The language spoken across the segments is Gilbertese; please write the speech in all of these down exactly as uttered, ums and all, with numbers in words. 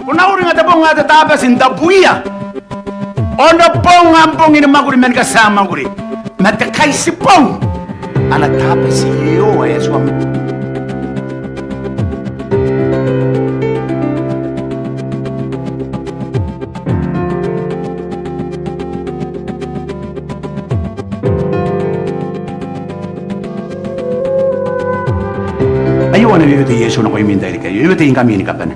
Ko na uringa te bong ae te Tabati n tabuia, ao n te bong ae bongin mwakuri man te tia mwakuri, ma te kaitibong ana Tabati Iehova ae Atuam. Aio ana wewete Iesu nakoimi n tairiki aio, e wewete ngkami ni kabane.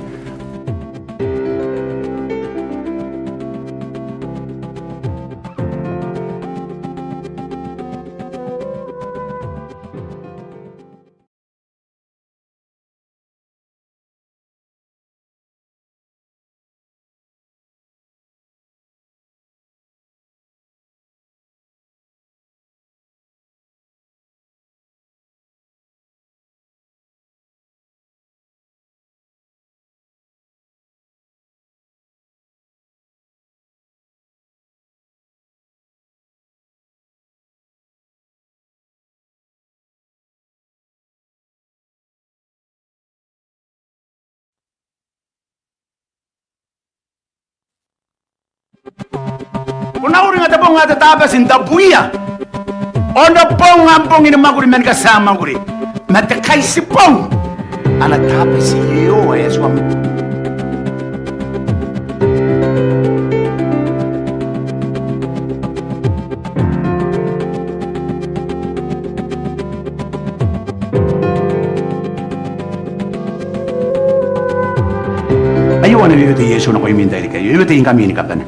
Ko na uringa te bong ae te Tabati n tabuia, ao n te bong ae bongin mwakuri man te tia mwakuri, ma te kaitibong ana Tabati Iehova ae Atuam. Aio ana wewete Iesu nakoimi n tairiki aio, e wewete ngkami ni kabane.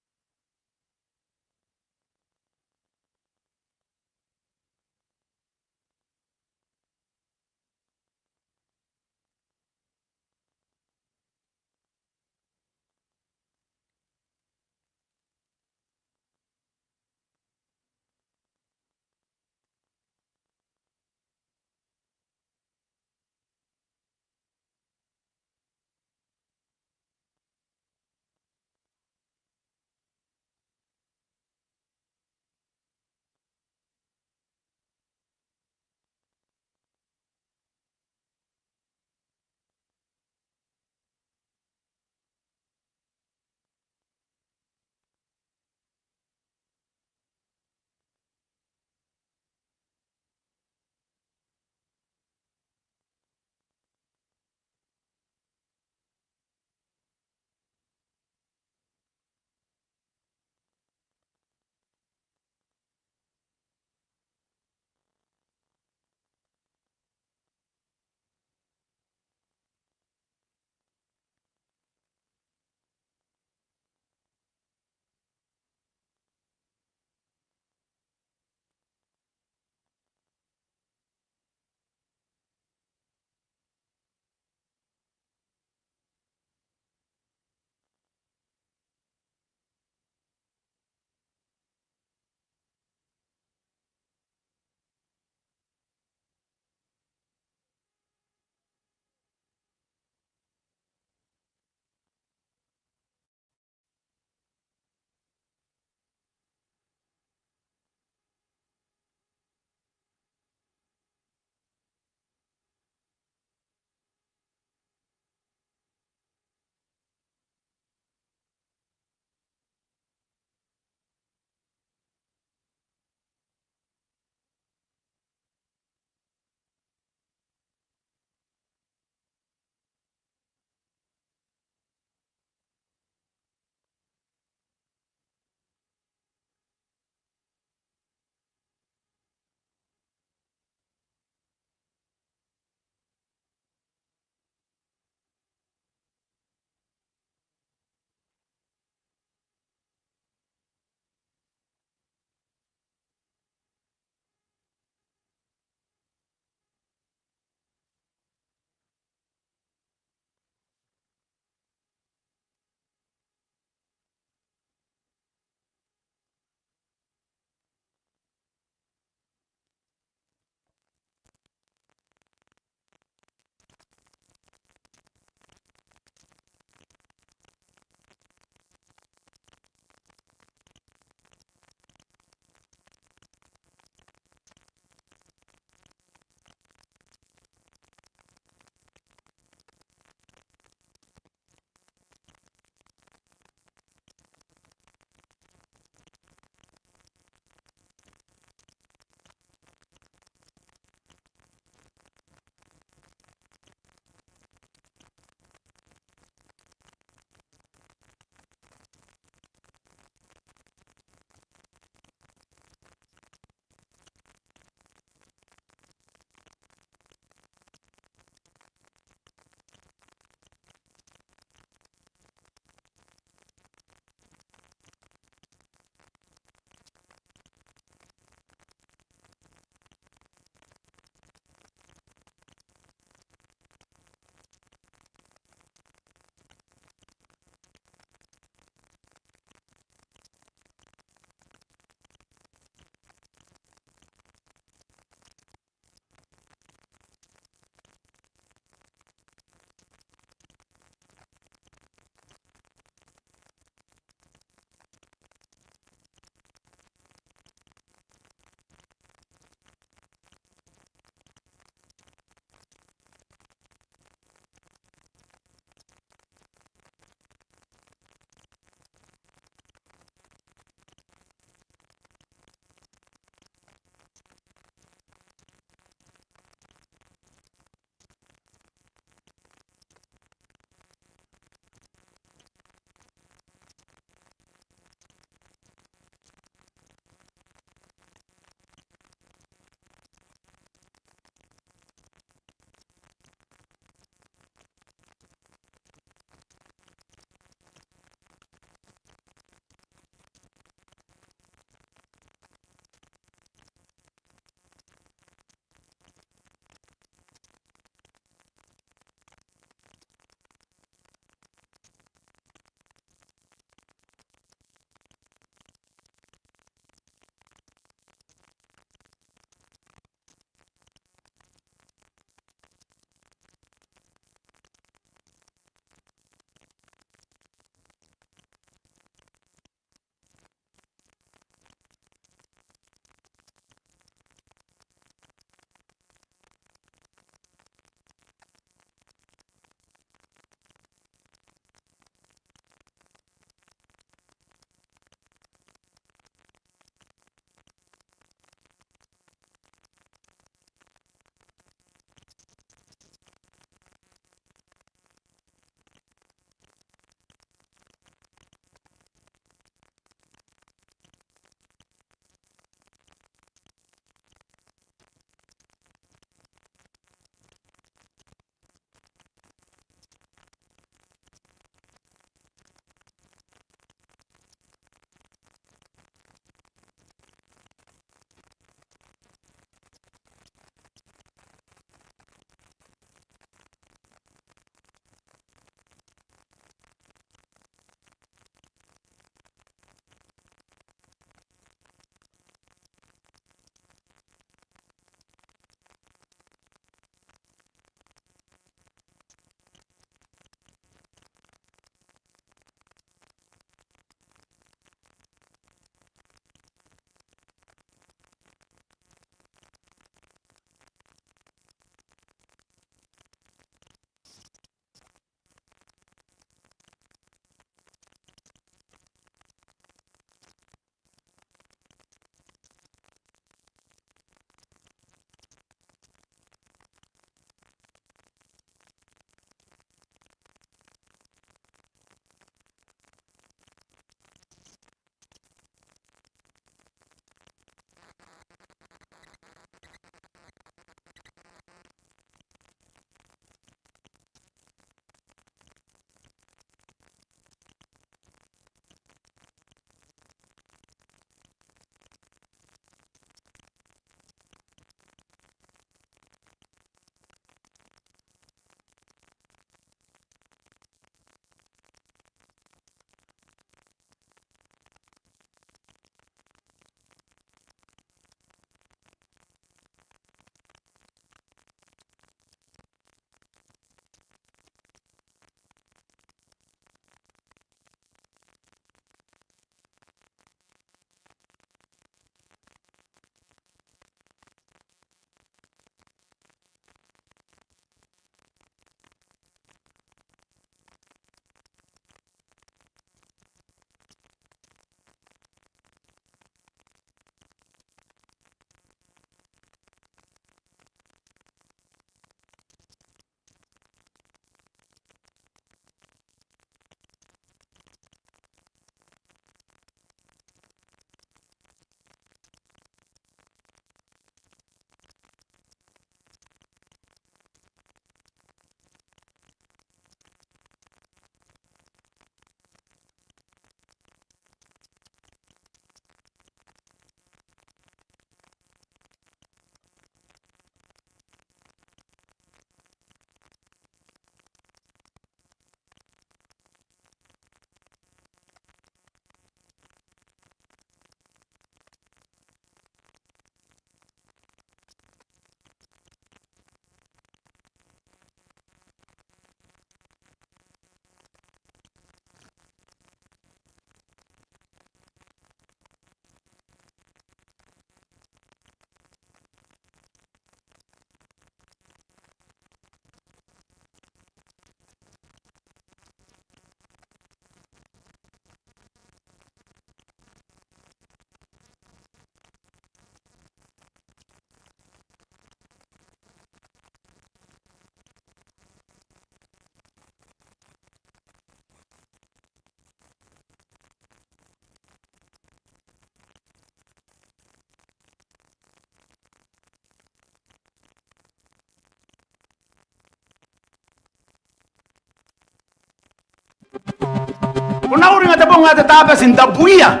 Ko na uringa te bong ae te Tabati n tabuia.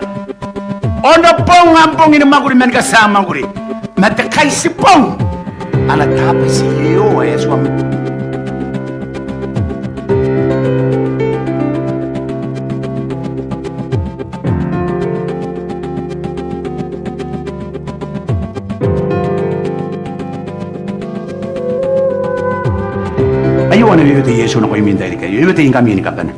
Ao n te bong ae bongin mwakuri man te tia mwakuri. Ma te kaitibong ana Tabati Iehova ae Atuam. Aio ana wewete Iesu nakoimi n tairiki aio. E wewete ngkami ni kabane.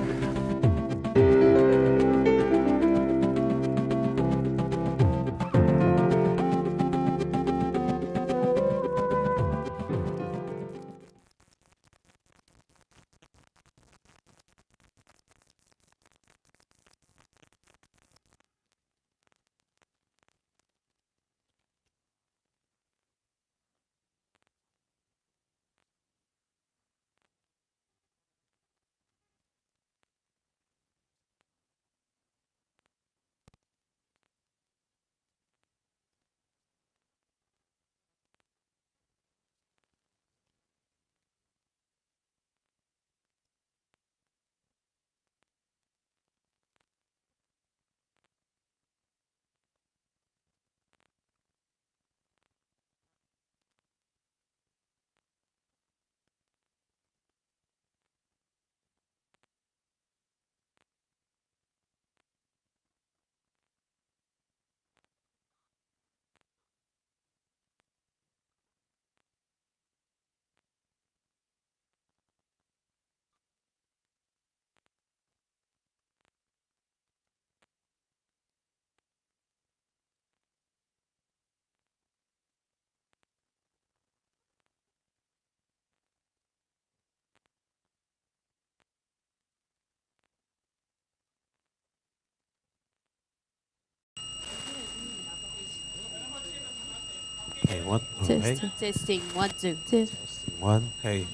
Hey, one, two, hey. Testing. Testing, one, two. Test. Testing, one, hey.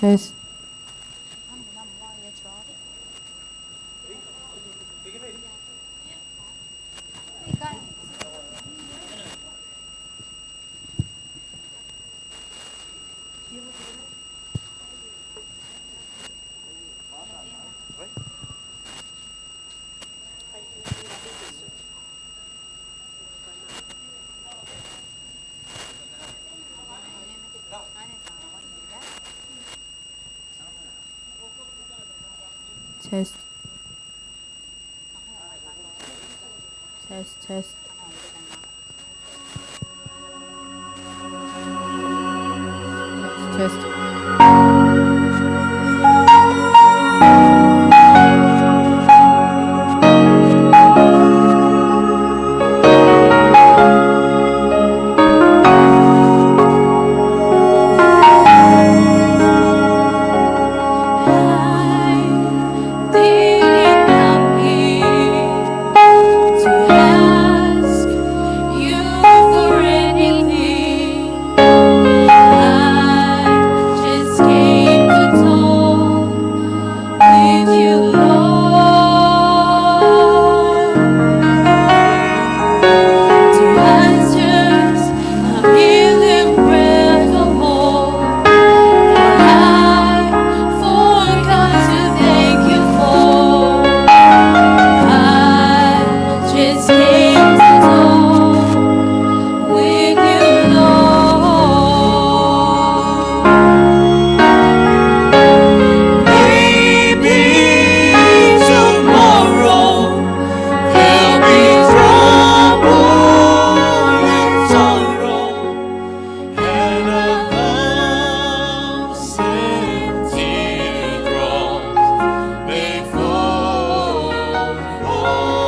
Test. Test. Test, test. Test, test. I didn't come here to ask you for anything. I just came to talk with you, Lord. To answers I'm kneeling prayer for more. I forgot to thank you for. I just came to talk with you, Lord. Maybe tomorrow there'll be trouble and sorrow. And a thousand teardrops may fall. Oh,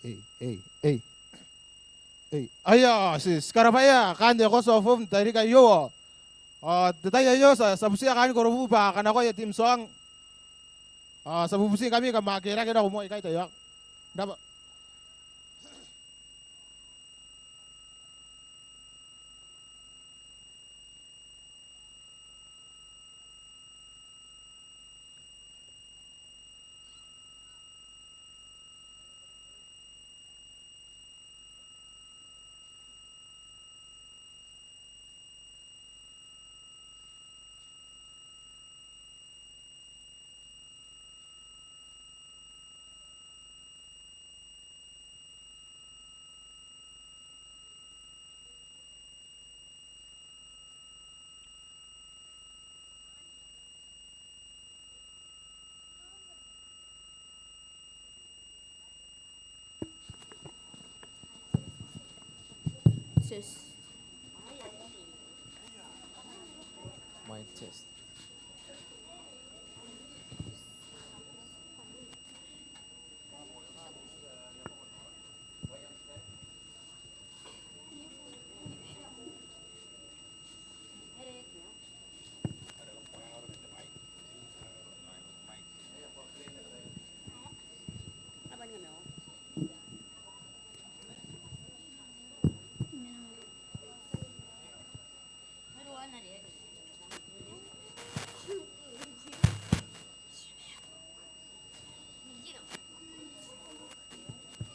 Ei, ei, ei. Ei, aio, ti, ti karabwaia kaain te Court of Hope n te tairiki aio. Ao te tai aio ti a, ti a butiia kaain korobu bwa a kanakoa aia theme song. Ao ti a bubutingkami kam a kerake nako moa ikai taiaoka. N rabwa. Test. Mic test.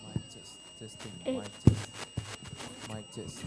Mic test, testing, mic test, mic test.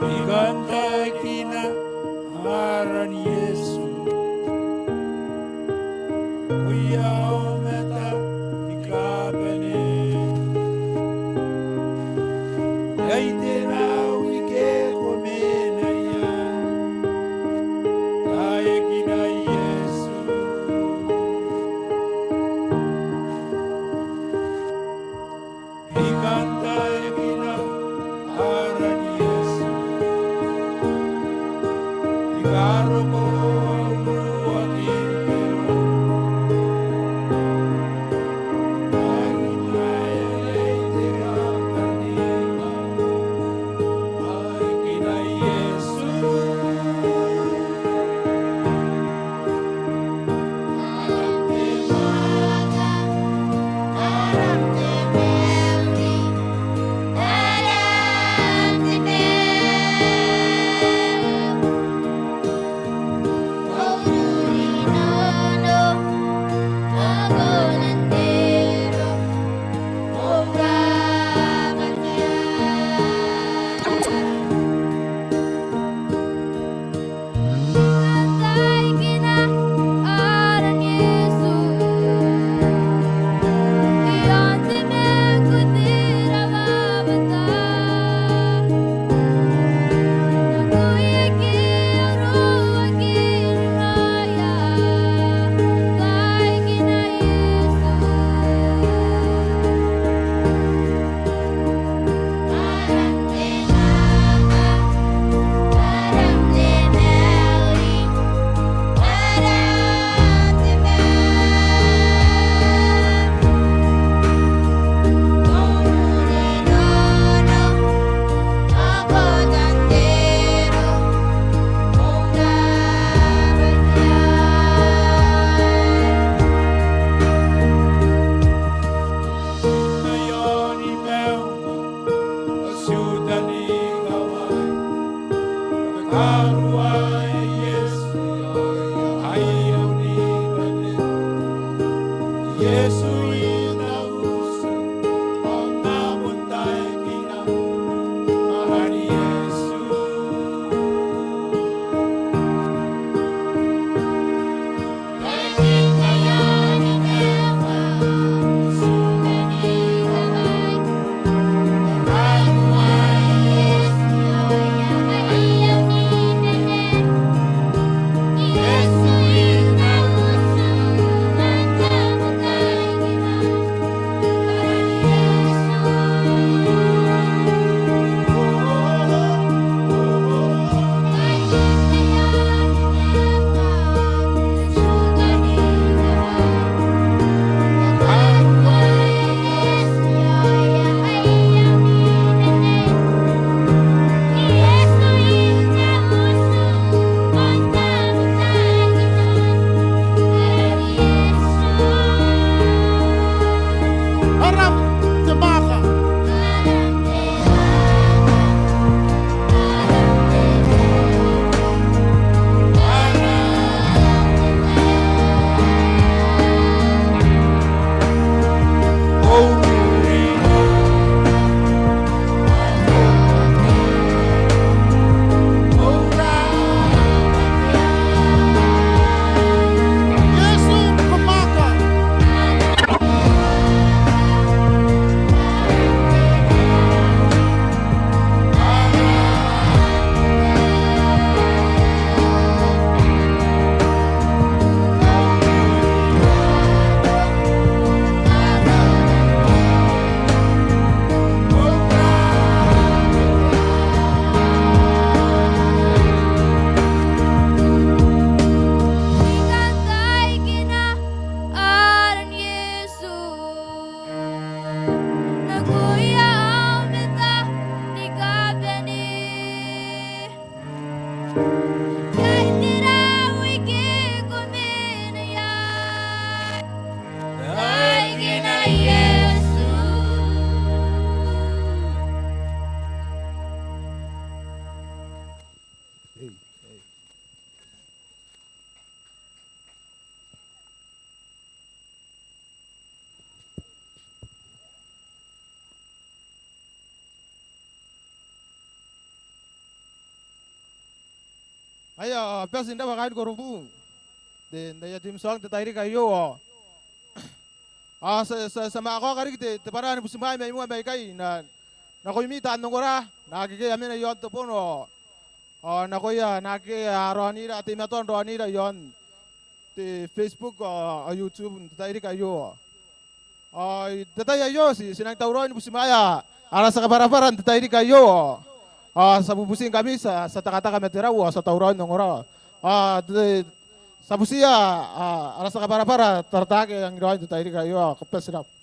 I kantaekina aran Iesu. Ko ia aomata ni kabane. Iai te nao ike ko mena iai. Taekina Iesu. I kantaekina aran Iesu. I karoko au uruaki n te ro. I taekina ae iai te rabwaninga. Aia, ao bati n rabwa kaain Korobu. Te, n aia theme song n te tairiki aio, ao, ao ti a, ti a, ti a manga kaoka riki te, te bwanaa ni butimwaai mai moa maikai, na, nakoimi taan ongora, naake a mena i aon te bono, ao, ao nakoia naake a raonira, a teimatoa n raonira i aon te Facebook ao, ao YouTube n te tairiki aio. Ao n te tai aio ti, ti nang tauraoi ni butimwaea ara tia kabwarabwara n te tairiki aio. Ao ti a bubutingkami, ti a, ti a tekateka ma te rau, ao ti a tauraoi n ongora. Ao te, ti a butiia, a, ara tia kabwarabwara Tarataake ae e a nang raoi n te tairiki aio, ao ko bati n rabwa.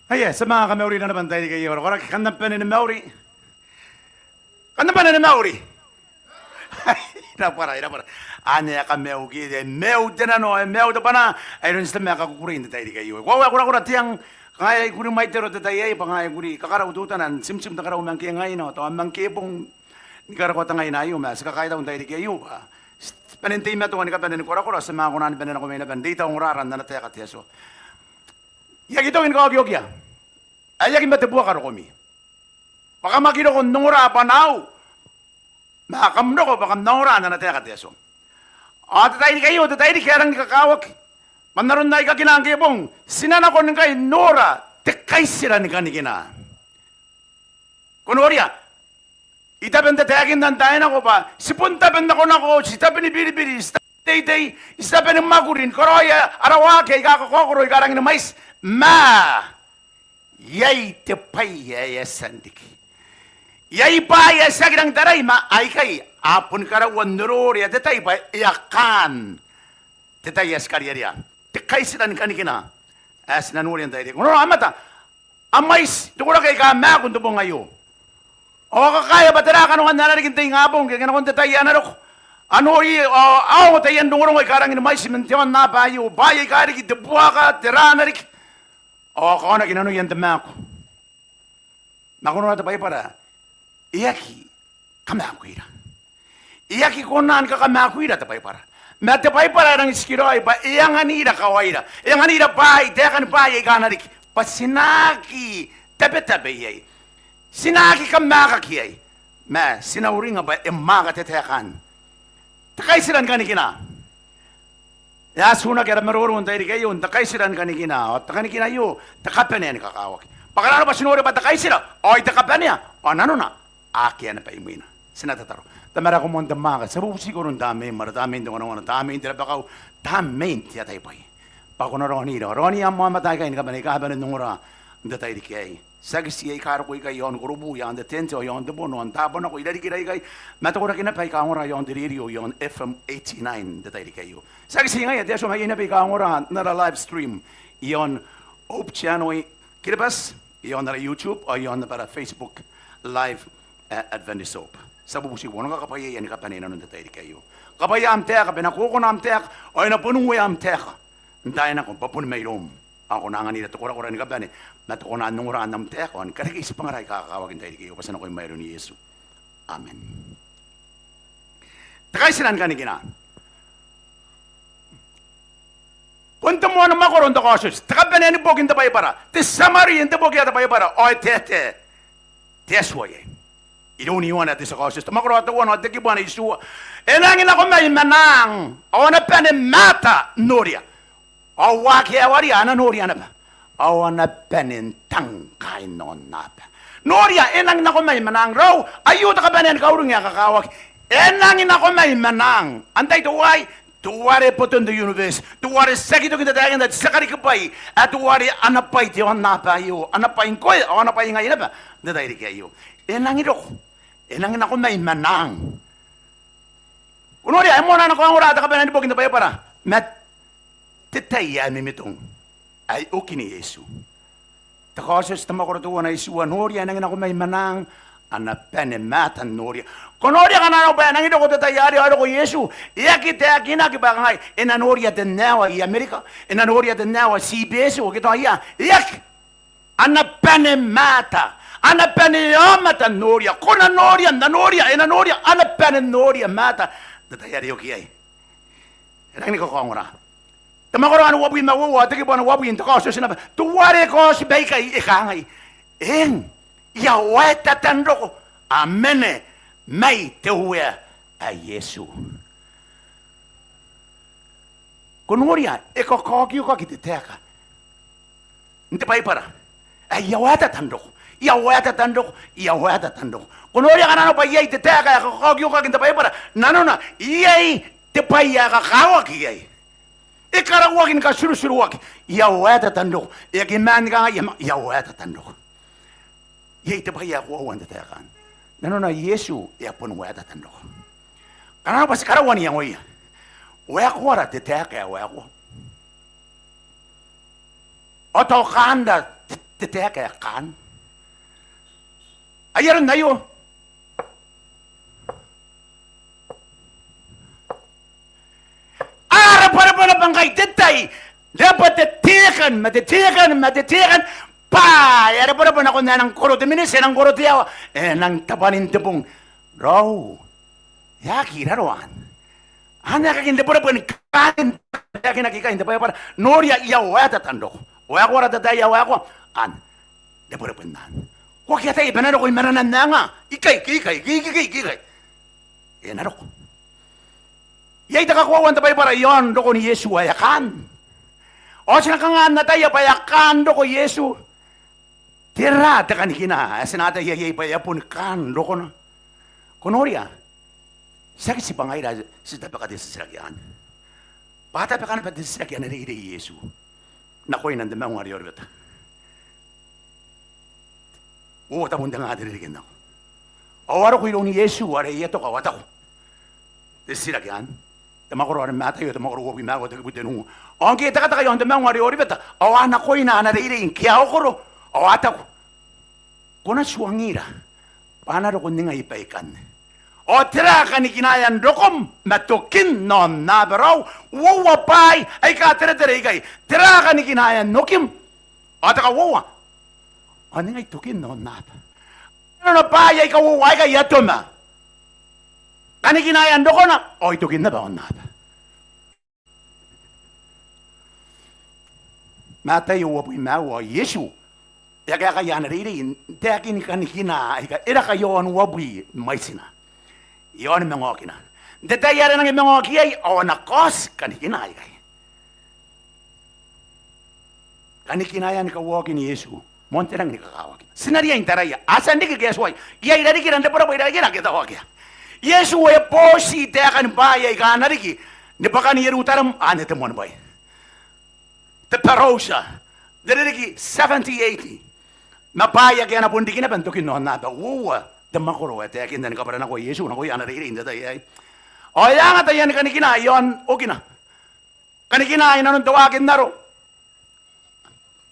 Aia, ti a manga kamaurira naba n te tairiki aio. Ko raka, kam na bane ni mauri. Kam na bane ni mauri. I rabwa ra, i rabwa ra. Anne ae kamaiu ke e maiu te nano, e maiu te bwanaa. Ae iroun te Tama ae kakukurei n te tairiki aio. Ko a korakora te ang, ngaia I kuri mwaitero te tai aei bwa ngaia I kuri kakarau teutana n timtim te karau ma ngke ngaina ao tao ma ngke bong ni karokoa te ngaina aio, ma ti kakaitau n te tairiki aio bwa ti bane n teimatoa ni kabane ni korakora, ti a manga kona ni bane nako mai naba n reita ongorara n ana taeka te Atua. I aki toki ni kaokiokia, ae I aki mate buaka rokomi bwa kam aki roko n ongora bwanaau, ma kam roko bwa kam na ongora n ana taeka te Atua. Ao te tairiki aio te tairiki ae rangi ni kakawaki, ma n aron ae I kakinna ngke bong, ti na nako ngkai n nora te kaitira ni kanikina. Ko noria, I tabe n tataekinna n taai nako bwa ti bon tabe n nakonako, ti tabe ni biribiri, ti tabe n teitei, ti tabe ni mwakuri ni karaoia ara waaki aika kakaokoro aika rangi ni mwaiti, ma iai te bwai ae e a tia n riki. Iai bwaai ae ti aki rangi n tarai, ma aikai a boni karaua n ororea te tai bwa e a kaan te tai ae ti kariaria. Te kaitira ni kanikina ae ti na noria n te tairiki aio. Ko noria aomata, a mwaiti te koraki aika maaku n te bong aio. Ao a kakaea bwa tera kanoan ae na riki n te ingabong ke nakon te tai ae na roko. A nori ao a ongo taian rongorongo aika rangi ni mwaiti man te aonnaba aio, bwaai aika riki, te buaka, tera ae na riki. Ao a kaonaki nanoia n te maaku. Ma ko nora te Baibara, e aki kamaakuira. E aki kona ni kakamaakuira te Baibara. Ma te Baibara e rangi n tikiraoi bwa e anganira kawaira, e anganira bwaai, taekan bwaai aika a na riki, bwa ti na aki tabetabe iai, ti na aki kamaakaki iai, ma ti na uringa bwa e mwaaka te taeka anne. Te kaitira ni kanikina. E a tiunaki ara maroro n te tairiki aio n te kaitira ni kanikina. Ao te kanikina aio, te kabanea ni kakawaki. Bwa kanga naba ti noria bwa te kaitira ao ai te kabanea, ao nanona akea naba imwina. Ti na tataro. Tamara ae ko moan te mwaaka, ti a bubutiko iroun Tamneim are Tamnein te wanawana, Tamnein te rabakau, Tamnein te ataibwai, bwa ko na raonira, raoni am aomata aikai ni kabane aika a bane n ongora n te tairiki aei. Tiaki ti aika roko ikai i aon korobu, i aon te tente ao i aon te bono, ao n taabo nako i rarikira ikai, ma te koraki naba aika ongora i aon te rerio i aon F M eighty-nine n te tairiki aio. Tiaki ti ngaia, te Atua, ma iai naba aika ongora n ara live stream i aon Hope Channel Kiribati, i aon ara YouTube ao i aon naba ara Facebook Live, eh, Adventist Hope. Ti a bubutiko bwa ko na kakabwaiaia ni kabane inanon te tairiki aio. Kabwaia am taeka bwa e na kokona am taeka ao e na bon uea am taeka n taai nako bwa boni mairoum. Ao ko na anganira te korakora ni kabane ma te kona n ongora n am taeka ao ni karekei tibwangara aika kakawaki n te tairiki aio, bwa ti a nako i mairoun Iesu. Amen. Te kaitira ni kanikina. Bon te moan mwakoro n te Kaotioti, te kabanea ni boki n te Baibara, te summary n te boki ae te Baibara, ao e taetae te Atua iai. Iroun Ioane ae te tia Kaotioti, te mwakoro ae teuana ao te kibu ae itiua. E nangi nako mai ma naang, ao a na bane maata n noria. Ao waaki ae waria a na noria naba, ao a na bane n tang kaain aonnaba. Noria, e nangi nako mai ma naang. Raou, aio te kabanea ni kauring ae kakawaki. E nangi nako mai ma naang. Antai teuaei? Teuare boton te universe, teuare tiaki toki n tataekina, te tia karikibwai, ae teuare ana bwai te aonnaba aio, ana bwai ngkoe ao ana bwai ngai naba n te tairiki aio. E nangi roko, e nangi nako mai ma naang. Ko noria, e moana ana kaongora te kabanea ni boki n te Baibara ma te tai ae mimitong ae okini Iesu. Te Kaotioti, te mwakoro teuana, itiua. Noria, e nangi nako mai ma naang, a na bane maata n noria. Ko noria, kanga naba e nangi roko te tai arei ao e roko Iesu, e aki taekinaki bwa e kangai e na noria te naewa i Amerika, e na noria te naewa tibeti, ko aki tao ia, e aki. A na bane maata, a na bane aomata n noria. Ko na noria, n na noria, e na noria, a na bane n noria maata n te tai are e oki iai. E nangi ni kakaongora. Te mwakoro ae uabwi ma uoua, te kibu ae uabwi n te Kaotioti naba, teuare kaoti baikai e kangai: Eng, I a waetata n roko. A mene mai te Uea ae Iesu. Ko noria, e kakaokiokaki te taeka n te Baibara ae I a waetata n roko, I a waetata n roko, I a waetata n roko. Ko noria, kanga naba iai te taeka ae kakaokiokaki n te Baibara, nanona iai te bwai ae kakawaki iai. E karauaki ni katirotiroaki. I a waetata n roko. E aki maan ni kangai, I a ma-, I a waetata n roko. Iai te bwai ae koaua n te taeka anne. Nanona Iesu e a boni waetata n roko. Kanga naba ti karaua n iangoia, waekoara te taeka ae waekoa. Ao tao kaanra te, te taeka ae kaan. Ai aron aio. A rebwerebwe naba ngkai te tai, rebwe te tekan, ma te tekan, ma te tekan, bwa e a rebwerebwe nakon ae nang koro te miniti, e nang koro te aoa, e nang tabwanin te bong. Raou, e aki raroa anne. Anne ae kakin rebwerebwe ni kaan, e aki nako ikai n te Baibara. Noria, I a waetata n roko. Waekoa ara tataia, waekoa. Anne rebwerebwe n anne. Ko aki ataia bwa e na roko i marenan ae nga? Ikai, ikai, ikai, ikai, ikai, ikai. E na roko. Iai te kakoaua n te Baibara i aon rokon Iesu ae kaan. Ao ti na kanga n ataia bwa e a kaan roko Iesu? Tera te kanikina ae ti na ataia iai bwa e a boni kaan rokona? Ko noria, tiaki tibwa ngaira ae ti tabeka te titiraki anne. Bwa a tabeka naba te titiraki ana reirei Iesu nakoina n te maunga are Oribeta. Uoua tabun te nga te ririki n nako. Ao a roko iroun Iesu are e a toka ao a taku te titiraki anne. Te mwakoro are Mataio, te mwakoro uabwi ma aua, te kibu tenua. Ao ngke e tekateka i aon te maunga are Oribeta, ao a nakoina ana reirei ngke a okoro, ao a taku, Ko na tuangira bwa a na roko ningai baikanne? Ao tera kanikinaean rokom ma tokin aonnaba? Raou, uoua bwaai aika teretere ikai. Tera kanikinaean okim? Ao te kauoua, ao ningai tokin aonnaba. Nanona bwaai aika uoua aikai, e a toma. Kanikinaean rokona ao i tokin naba aonnaba. Mataio uabwi ma aua. Ao Iesu e a kaekaia ana reirei n taekin kanikina aika e raka i aon uabwi mwaitina i aoni manga okina. N te tai are e nangi manga oki iai ao a na kaoti kanikina aikai. Kanikinaean kawaokin Iesu, moan te rangi ni kakawaki. Ti na riai n taraia, a tia n riki ke a tuai. Iai irarikira n rebwerebwe i rarikira ake tao akea. Iesu e boti taekan bwaai aika a na riki ni bwakan Ierutarem, anne te moanibwai, te parousia, te ririki seventy, eighty. Ma bwaai ake a na bon riki naba n tokin aonnaba. Uoua te mwakoro ae taekinna ni kabwaranakoa Iesu nakoia ana reirei n te tai aei. Ao e a anga taiani kanikina i aon okina. Kanikina i nanon te waaki n aro.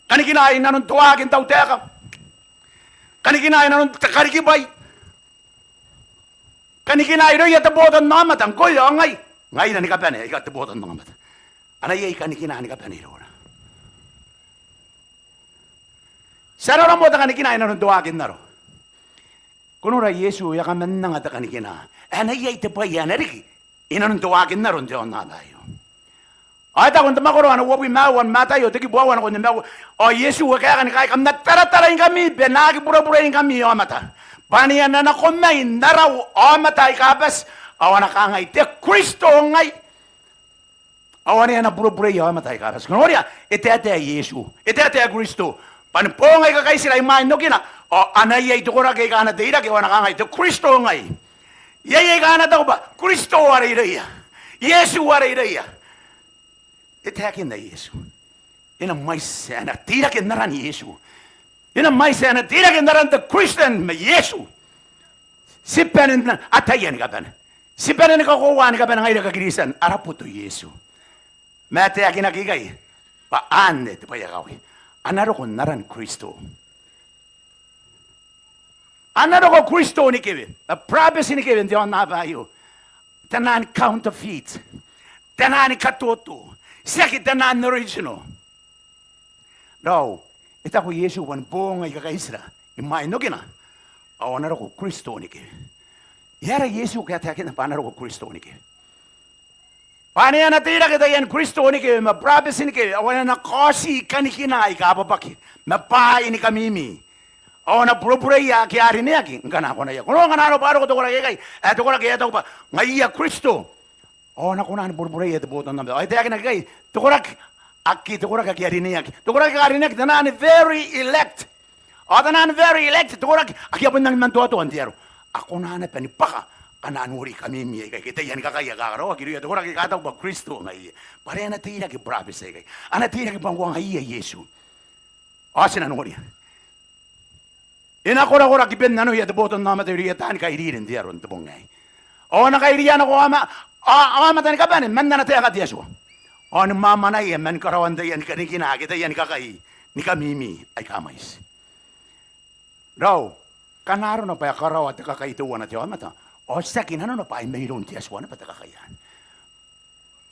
Kanikina i nanon te waaki n tautaeka. Kanikina i nanon te karikibwai. Kanikina irouia te botannaomata, ngkoe ao ngai. Ngaira ni kabane aika te botannaomata. A na iai kanikina ni kabane iroura. Ti a nora moa te kanikina i nanon te waaki n aro. Ko nora Iesu e a kamannanga te kanikina ae e na iai te bwai ae na riki i nanon te waaki n aro n te aonnaba aio. Ao e taku n te mwakoro ana uabwi ma aua n Mataio, te kibu aua nakon nimaua. Ao Iesu e kaeka ni kaai, kam na tarataraingkami bwa e na aki burebureingkami aomata, bwa ane a na nako mai n arau aomata aika bati, ao a na kangai, te Kristo ngai. Ao ane a na burebureia aomata aika bati. Ko noria, e taetae Iesu, e taetae Kristo bwa ni boong aika kaitira imwain okina ao a na iai te koraki aika a na teirake ao a na kangai, te Kristo ngai. Iai aika a na taku bwa Kristo are irouia, Iesu are irouia. E taekinna Iesu. E na mwaiti ae na teirake n aran Iesu. E na mwaiti ae na teirake n aran te Kristian ma Iesu. Ti bane n ataia ni kabane, ti bane ni kakoaua ni kabane ngaira Kiristian ara boto Iesu. Ma e taekinaki ikai bwa anne te bwai ae kakawaki. A na roko n aran Kristo. A na roko Kristo ni kewe, ma burabeti ni kewe n te aonnaba aio. Taian counterfeit, taian katoto, tiaki taian original. Raou, e taku Iesu bwa ni boong aika kaitira imwain okina ao a na roko Kristo ni kewe. E aera Iesu ngke e a taekinna bwa a na roko Kristo ni kewe? Bwa ane a na teirake taian Kristo ni kewe ma burabeti ni kewe, ao ane a na kaoti kanikina aika abwabwaki ma bwaai ni kamimi, ao a na burebureia ake a rineaki ngkana a kona. Ia ko noo ngkana arona bwa a roko te koraki aikai, ae te koraki ae taku bwa ngaiia Kristo, ao a na kona ni burebureia te botannaomata. Ao e taekinaki ikai, te koraki ake, te koraki ake a rineaki, te koraki ake a rineaki, taian very elect. Ao taian very elect, te koraki ake a bon nangi mantoatoa n te aro, a kona naba ni bwaka ana noori kamimi aikai ke taiani kakai aika karaoaki irouia te koraki aika taku bwa Kristo ngaiia. Bwa are a na teirake burabeti aikai, a na teirake bwa ngkoa ngaiia Iesu. Ao ti na noria, e na korakora kiben nanoia te botannaomata irouia taani kairiri n te aro n te bong aei. Ao a na kairiia nako aoma, a, aomata ni kabane man ana taeka te Atua, ao ni mwamwanaia man karaoan taiani kanikina ake taiani kakai ni kamimi aika mwaiti. Raou, ngkana arona bwa e karaoa te kakai teuana te aomata, ao tiaki nanona bwa ai mairoun te Atua naba te kakai anne.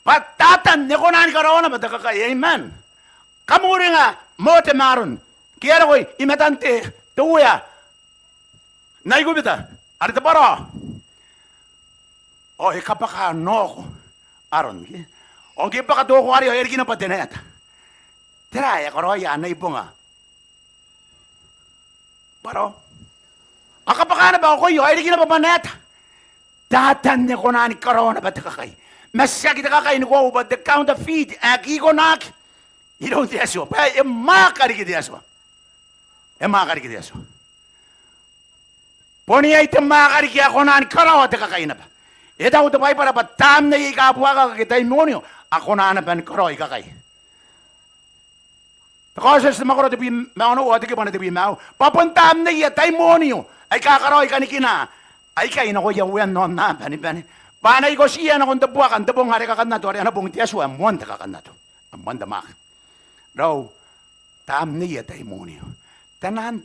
Bwa Tatan e kona ni karaoa naba te kakai, amen. Kam uringa Mote ma Aron ngke a roko i matan te, te uea n Aikubita, are te bwara. Ao e kabwaka naoko Aron, ke? Ao ngke e bwaka te oko arei ao e a riki naba te naeta. Tera ae e karaoia ana ibonga? Bwara. A kabwaka naba okoia ao e a riki naba bwa naeta. Tatan e kona ni karaoa naba te kakai. Ma tiaki te kakai ni koaua bwa te counterfeit ae kikonaki iroun te Atua. Bwa e mwaaka riki te Atua. E mwaaka riki te Atua. Bon iai te mwaaka riki ae kona ni karaoa te kakai naba. E taku te Baibara bwa tamneia aika buakaka ke taimonio a kona naba ni karaoi kakai. Te Kaotioti te mwakoro tebwi ma onoua ao te kibu ae tebwi ma aua. Bwa bon tamneia taimonio aika karaoi kanikina aikai nakoia uean aonnaba ni bane, bwa a na ikotiia nakon te buaka n te bong are kakannato, are ana bong te Atua ae moan te kakannato, ae moan te mwaaka. Raou, tamneia taimonio. Taian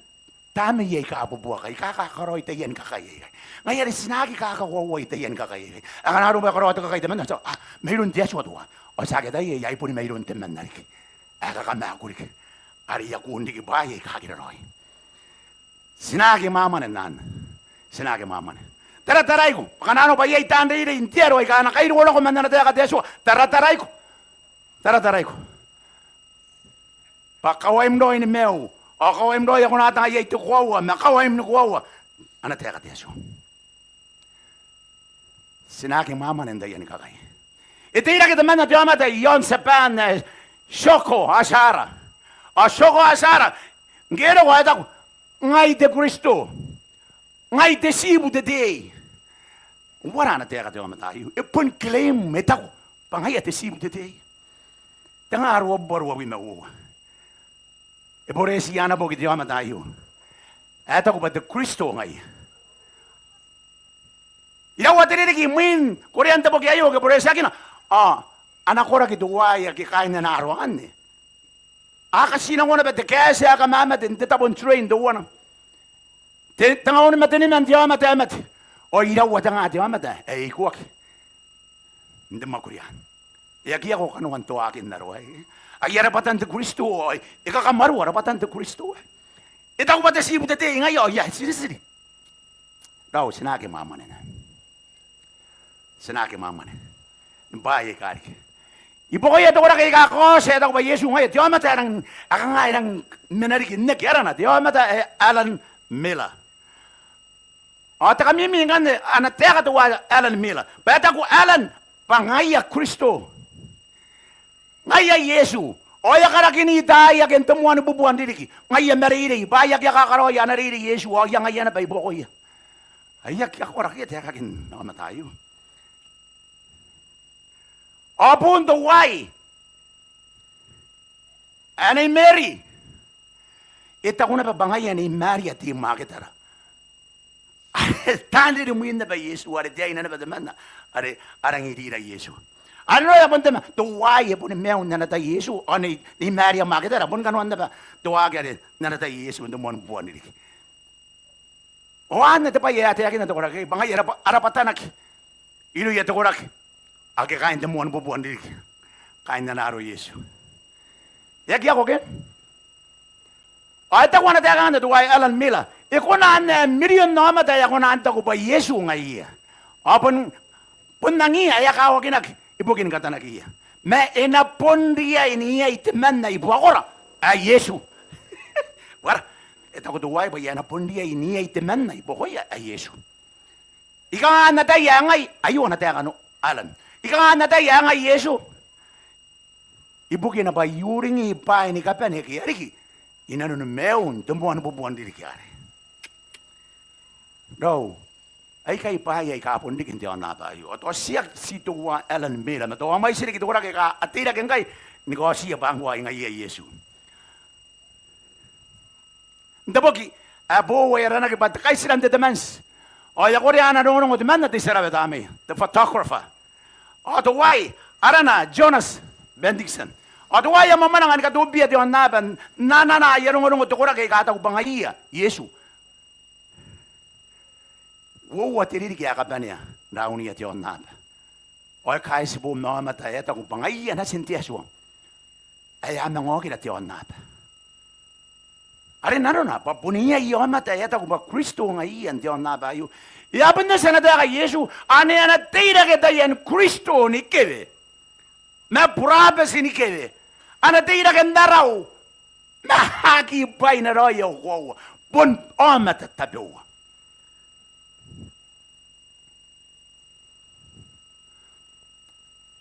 tamneia aika bubuaka, aika kakaraoi taiani kakai aikai. Ngaia are ti na aki kakakoauai taiani kakai aikai. Ngkana arona bwa e karaoa te kakai temanna, ti a, ah, mairoun te Atua teuaei. Ao ti aki ataia, ai boni mairoun temanna riki ae kakamaaku riki, are e a kuun riki bwaai aika aki raraoi. Ti na aki mwamwane n anne. Ti na aki mwamwane. Tarataraiko, ngkana arona bwa iai taan reirei n te aro aika a na kairiko nako man ana taeka te Atua. Tarataraiko. Tarataraiko. Bwa kawaim raoi ni maiu, ao kawaim raoi ae ko na ata iai te koaua, ma kawaim ni koaua ana taeka te Atua. Ti na aki mwamwane n taiani kakai. E teirake temanna te aomata i aon Tiaban ae Shoko Asahara. Ao Shoko Asahara ngke e roko ao e taku, ngai te Kristo. Ngai te tiibu te tei. Uara ana taeka te aomata aio? E bon claim, e taku bwa ngaia te tiibu te tei. Tengaa ruabubua ruabwi ma uoua. E boreti ana boki te aomata aio ae taku bwa te Kristo ngaia. Iraua te ririki imwin korean te boki aio ke boretiakina? Ao ana koraki teuaei ake kaain ana aro anne. A katinango naba te kaeti ae kamamate n te tabo n train teuana. Te, tengaun ma teniman te aomata ae mate. Ao iraua tengaa te aomata ae ikoaki n te mwakuri anne. E aki ako kanoan toakin aro aei. Ai e rabwatan te Kristo aei. E kakamwarua rabwatan te Kristo aei. E taku bwa te tiibu te tei ngaia, ao e a tiritiri. Raou, ti na aki mwamwane n anne. Ti na aki mwamwane ni bwaai aika riki. I buakoia te koraki aika kaoti ae taku bwa Iesu ngaia, te aomata ae rang, ae kanga e rang mena riki n aki arana, te aomata ae Alan Miller. Ao te kamimi ngkanne ana taeka teuaei Alan Miller. Bwa e taku Alan bwa ngaia Kristo. Ngaia Iesu. Ao e a karakini taai ake n te moan bubua n ririki. Ngaia ma reirei, bwa e aki kakaraoia ana reirei Iesu, ao e a ngaia naba i buakoia. Ai aki akoraki te aekaki n aomata aio. Ao buun teuaei ae Nei Mary. E taku naba bwa ngaia Nei Maria te I-Maketara. Are taan riri mwin naba Iesu, are te aine naba temanna are a rangi n ira Iesu. Are raoi bon temanna teuaei e boni maiu n ana tai Iesu, ao Nei, Nei Maria Maketara bon kanoan naba te waaki are n ana tai Iesu n te moan bubua n ririki. Ao anne te bwai ae a taekinna te koraki aei, bwa ngaia a rabwa, a rabwatanaki irouia te koraki ake kaain te moan bubua n ririki, kaain ana aro Iesu. E aki ako ke? Ao e taku ana taeka anne teuaei Alan Miller, e kona n ae mirion aomata ae a kona n taku bwa Iesu ngaia. Ao bon, bon angiia ae a kawakinaki ibukin katanakiia. Ma e na bon riai n iai temanna i buakora ae Iesu. Uara, e taku teuaei bwa e na bon riai n iai temanna i buakoia ae Iesu. I kanga n ataia ae ngai, aio ana taeka Nei Alan. I kanga n ataia ae ngai Iesu? Ibukina bwa I uringi bwaai ni kabane ake a riki inanon maiun te moan bubua n ririki arei. Raou, aikai bwaai aika bon riki n te aonnaba aio. Ao tao tiaki ti teuaei Alan Miller, ma tao a mwaiti riki te koraki aika a teirake ngkai ni kaotiia bwa ngkoa ngaia Iesu. N te boki ae boou ae aranaki bwa Te Kaitira n te Temanti, ao e a korea ana rongorongo temanna te tia rawata mai, te photographer. Ao teuaei arana Jonas Bendiksen. Ao teuaei ae mwamwananga ni katobibia te aonnaba n anaa aia rongorongo te koraki aika taku bwa ngaiia Iesu. Uoua te ririki ae kabanea n raunia te aonnaba. Ao e kaitibo ma aomata ae taku bwa ngaiia Natin te Atua ae a manga okira te aonnaba. Are nanona bwa bon iai aomata ae taku bwa Kristo ngaiia n te aonnaba aio. E a bon oti ana taeka Iesu, ane a na teirake taiani Kristo ni kewe ma burabeti ni kewe. A na teirake n arau ma aki bwaina raoi au koaua. Bon aomata tabeua.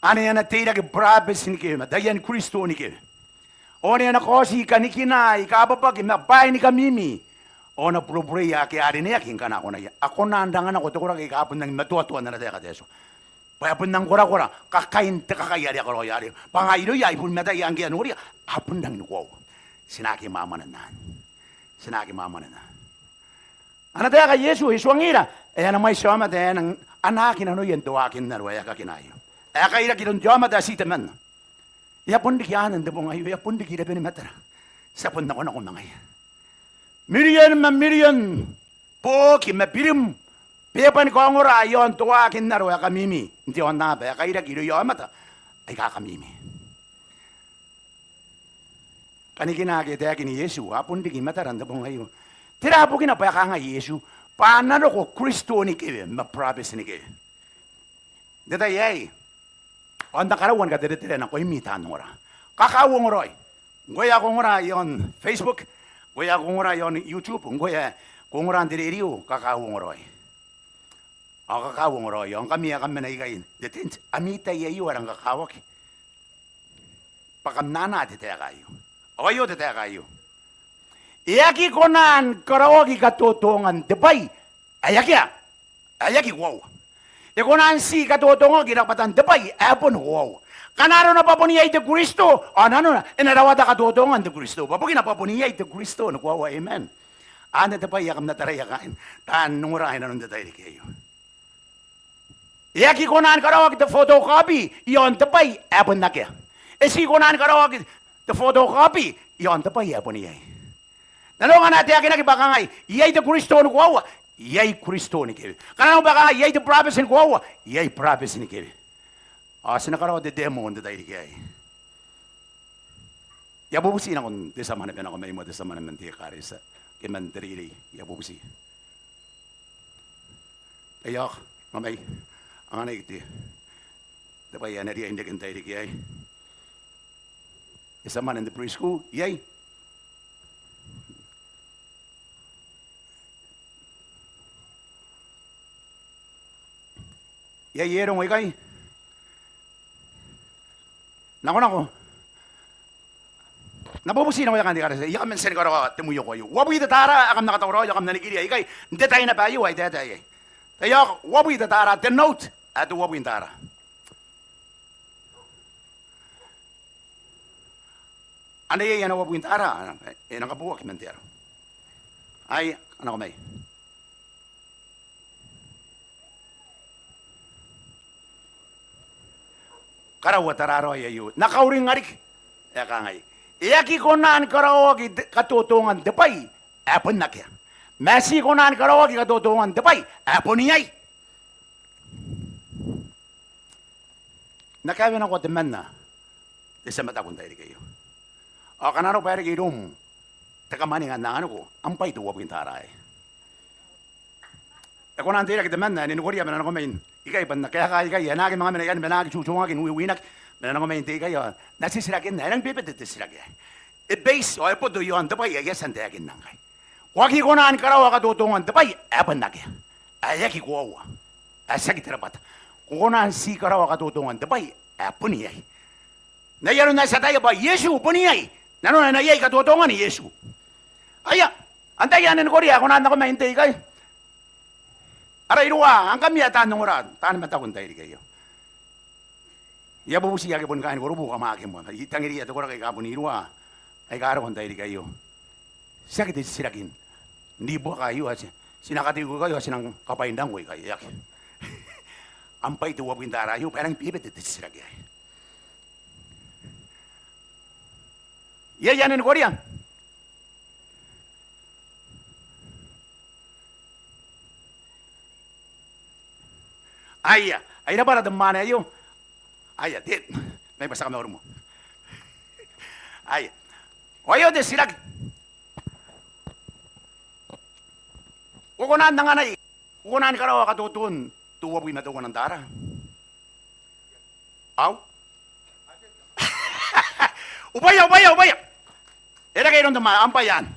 Ane a na teirake burabeti ni kewe ma taiani Kristo ni kewe. Ao ane a na kaoti kanikina aika a bwabwaki ma bwaai ni kamimi. Ao a na burebureia ake a rineaki ngkana a konaia. A kona n ranga nako te koraki aika bon rangi ni matoatoa n ana taeka te Atua. Bwa e bon rangi ni korakora kakain te kakai are a karaoia are bwa ngaia irouia ai bon mataia ngke a noria a bon rangi ni koaua. Ti na aki mwamwananna. Ti na aki mwamwananna. Ana taeka Iesu e tuangira ae a na mwaiti aomata ae a nang anaaki nanoia n te waakin aro ae e kakina aio. Ae kairaki iroun te aomata ae ti temanna. E a bon riki anne n te bong aio, e a bon riki i rabenimatara. Ti a bon nakonako ma ngaia. Mirion ma mirion booki ma birim bebwa ni kaongora i aon te waakin aro ae kamimi n te aonnaba ae kairaki irouia aomata aika kamimi. Kanikina ake e taekin Iesu a bon riki i matara n te bong aio. Tera bukina bwa e kangai Iesu bwa a na roko Kristo ni kewe ma burabeti ni kewe? N te tai aei ao N na karaua ni katereterea nakoimi taan ongora. Kakauongo raoi. Ngkoe ae ko ongora i aon Facebook, ngkoe ae ko ongora i aon YouTube, ngkoe ae ko ongora n te rerio, kakauongo raoi. Ao kakauongo raoi, ao ngkami ae kam mena ikai n te tent, ami tai aio ae rang kakawaki bwa kam na anaa te taeka aio. Ao aio te taeka aio. E aki kona ni karaoaki katotongan te bwai ae akea, ae aki koaua. E kona n ti katotongaki rabwatan te bwai ae boni koaua. Ngkana arona bwa bon iai te Kristo, ao nanona e na rawata katotongan te Kristo. Bwa bukina bwa bon iai te Kristo ni koaua, amen. Anne te bwai ae kam na taraia kaain taan ongora i nanon te tairiki aio. E aki kona ni karaoaki te photocopy i aon te bwai ae bon akea. E ti kona ni karaoaki te photocopy i aon te bwai ae bon iai. Nanona ngkana e taekinaki bwa kangai iai te Kristo ni koaua, iai Kristo ni kewe. Ngkana nanona bwa kangai iai te burabeti ni koaua, iai burabeti ni kewe. Ao ti na karaoa te demo n te tairiki aei. I a bubuti nakon te tia mwane bwa e nako mai moa, te tia mwane man te ekaretia ke man te reirei, I a bubuti. Aio, nako mai, anganai te, te bwai ae na riai n reke n te tairiki aei. Te tia mwane n te preschool, iai? Iai ae rongo ikai? Nakonako. N na bubuti nakoia kaain te ekaretia, I a kaman tia ni karaoa te mwiokoa aio. Uabwi te tara ae kam na katauraoi ao kam na nikiria ikai n te tai naba aio ae I taetae iai. Taiaoka, uabwi te tara, te note ae te uabwi n tara. Ane iai ana uabwi n tara, e na kabooaki man te aro. Ai, a nako mai. Karaua tara raoi aio. N na kauringa riki. E kangai. E aki kona ni karaoaki te, katotongan te bwai ae bon akea. Ma e ti kona ni karaoaki katotongan te bwai ae bon iai. N na kaewe nakoa temanna te tia mataku n tairiki aio. Ao ngkana arona bwa e reke iroum te kamwaninga n anganiko, am bwai te uabwi n tara aei. E kona n teirake temanna ae e nikoria bwa e na nako mai ikai bwa N na kaeka ikai, e na aki manga mena ikanne bwa e na aki tutungaki n wiwinaki, bwa e na nako mai n te ikai ao N na titirakinna, e rangi bebete te titiraki aei. E base ao e boto i aon te bwai ae I a tia n taekinna ngkai. Ko aki kona ni karaoa katotongan te bwai ae bon akea, ae aki koaua, ae tiaki te rabwata. Ko kona n ti karaoa katotongan te bwai ae bon iai. N ai aron ae ti ataia bwa Iesu bon iai, nanona e na iai katotongan Iesu. Aia, antai ae e nikoria ae kona n nako mai n te ikai? Ara iruwa, ngkami ae taan ongora, taani mataku n tairiki aio. I a bubuti ake boni kaaini korobu, kam a aki moa. I tangiria te koraki aika boni iruwa aika roko n tairiki aio. Tiaki te titiraki n ribuaka aio ae ti, ti na kateiko ikai ao ti nang kabwainrangko ikai, e aki. Am bwai te uabwi n tara aio, bwa e rangi bebete te titiraki aei. Iai anne ni koria? Aia, ai rabwata te mwaane aio. Aia, te, mai bwa ti a kamauri moa. Aia. Ao aio te titiraki. Ko kona n anganai, ko kona ni karaoa katoton te uabwi ma teuana n tara? Au? Ubwaia, ubwaia, ubwaia. E reke iroun te mwaane, am bwai anne.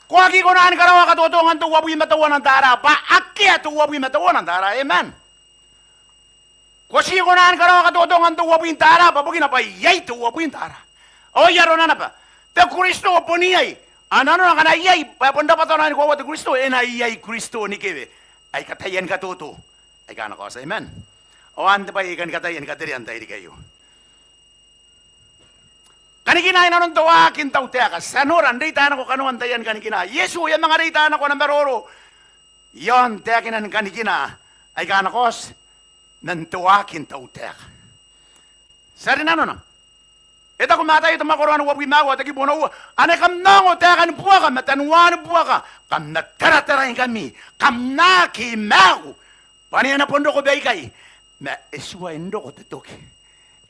Ko aki kona ni karaoa katotongan te uabwi ma teuana n tara bwa akea te uabwi ma teuana n tara. Amen. Ko ti kona ni karaoa katotongan te uabwi n tara bwa bukina bwa iai te uabwi n tara. Ao ai arona naba, te Kristo bon iai. Ao nanona ngkana iai, bwa e bon rabwata naba ni koaua te Kristo, e na iai Kristo ni kewe aika taian katoto aika a na kaoti. Amen. Ao anne te bwai ae I kani kataia ni katerea n tairiki aio. Kanikinaai nanon te waaki n tautaeka. Ti a nora n reita nako kanoan taian kanikina. Iesu e a manga reita nako ana maroro iaon taekinan kanikina aika a na kaoti man te waaki n tautaeka. Ti a rinanona. E taku Mataio te mwakoro ae uabwi ma aua, te kibu ae onoua: Ane kam na ongo taekan buaka ma tanoan buaka, kam na tarataraingkami, kam na aki maaku, bwa ane a na bon roko baikai, ma e tuai n roko te toki.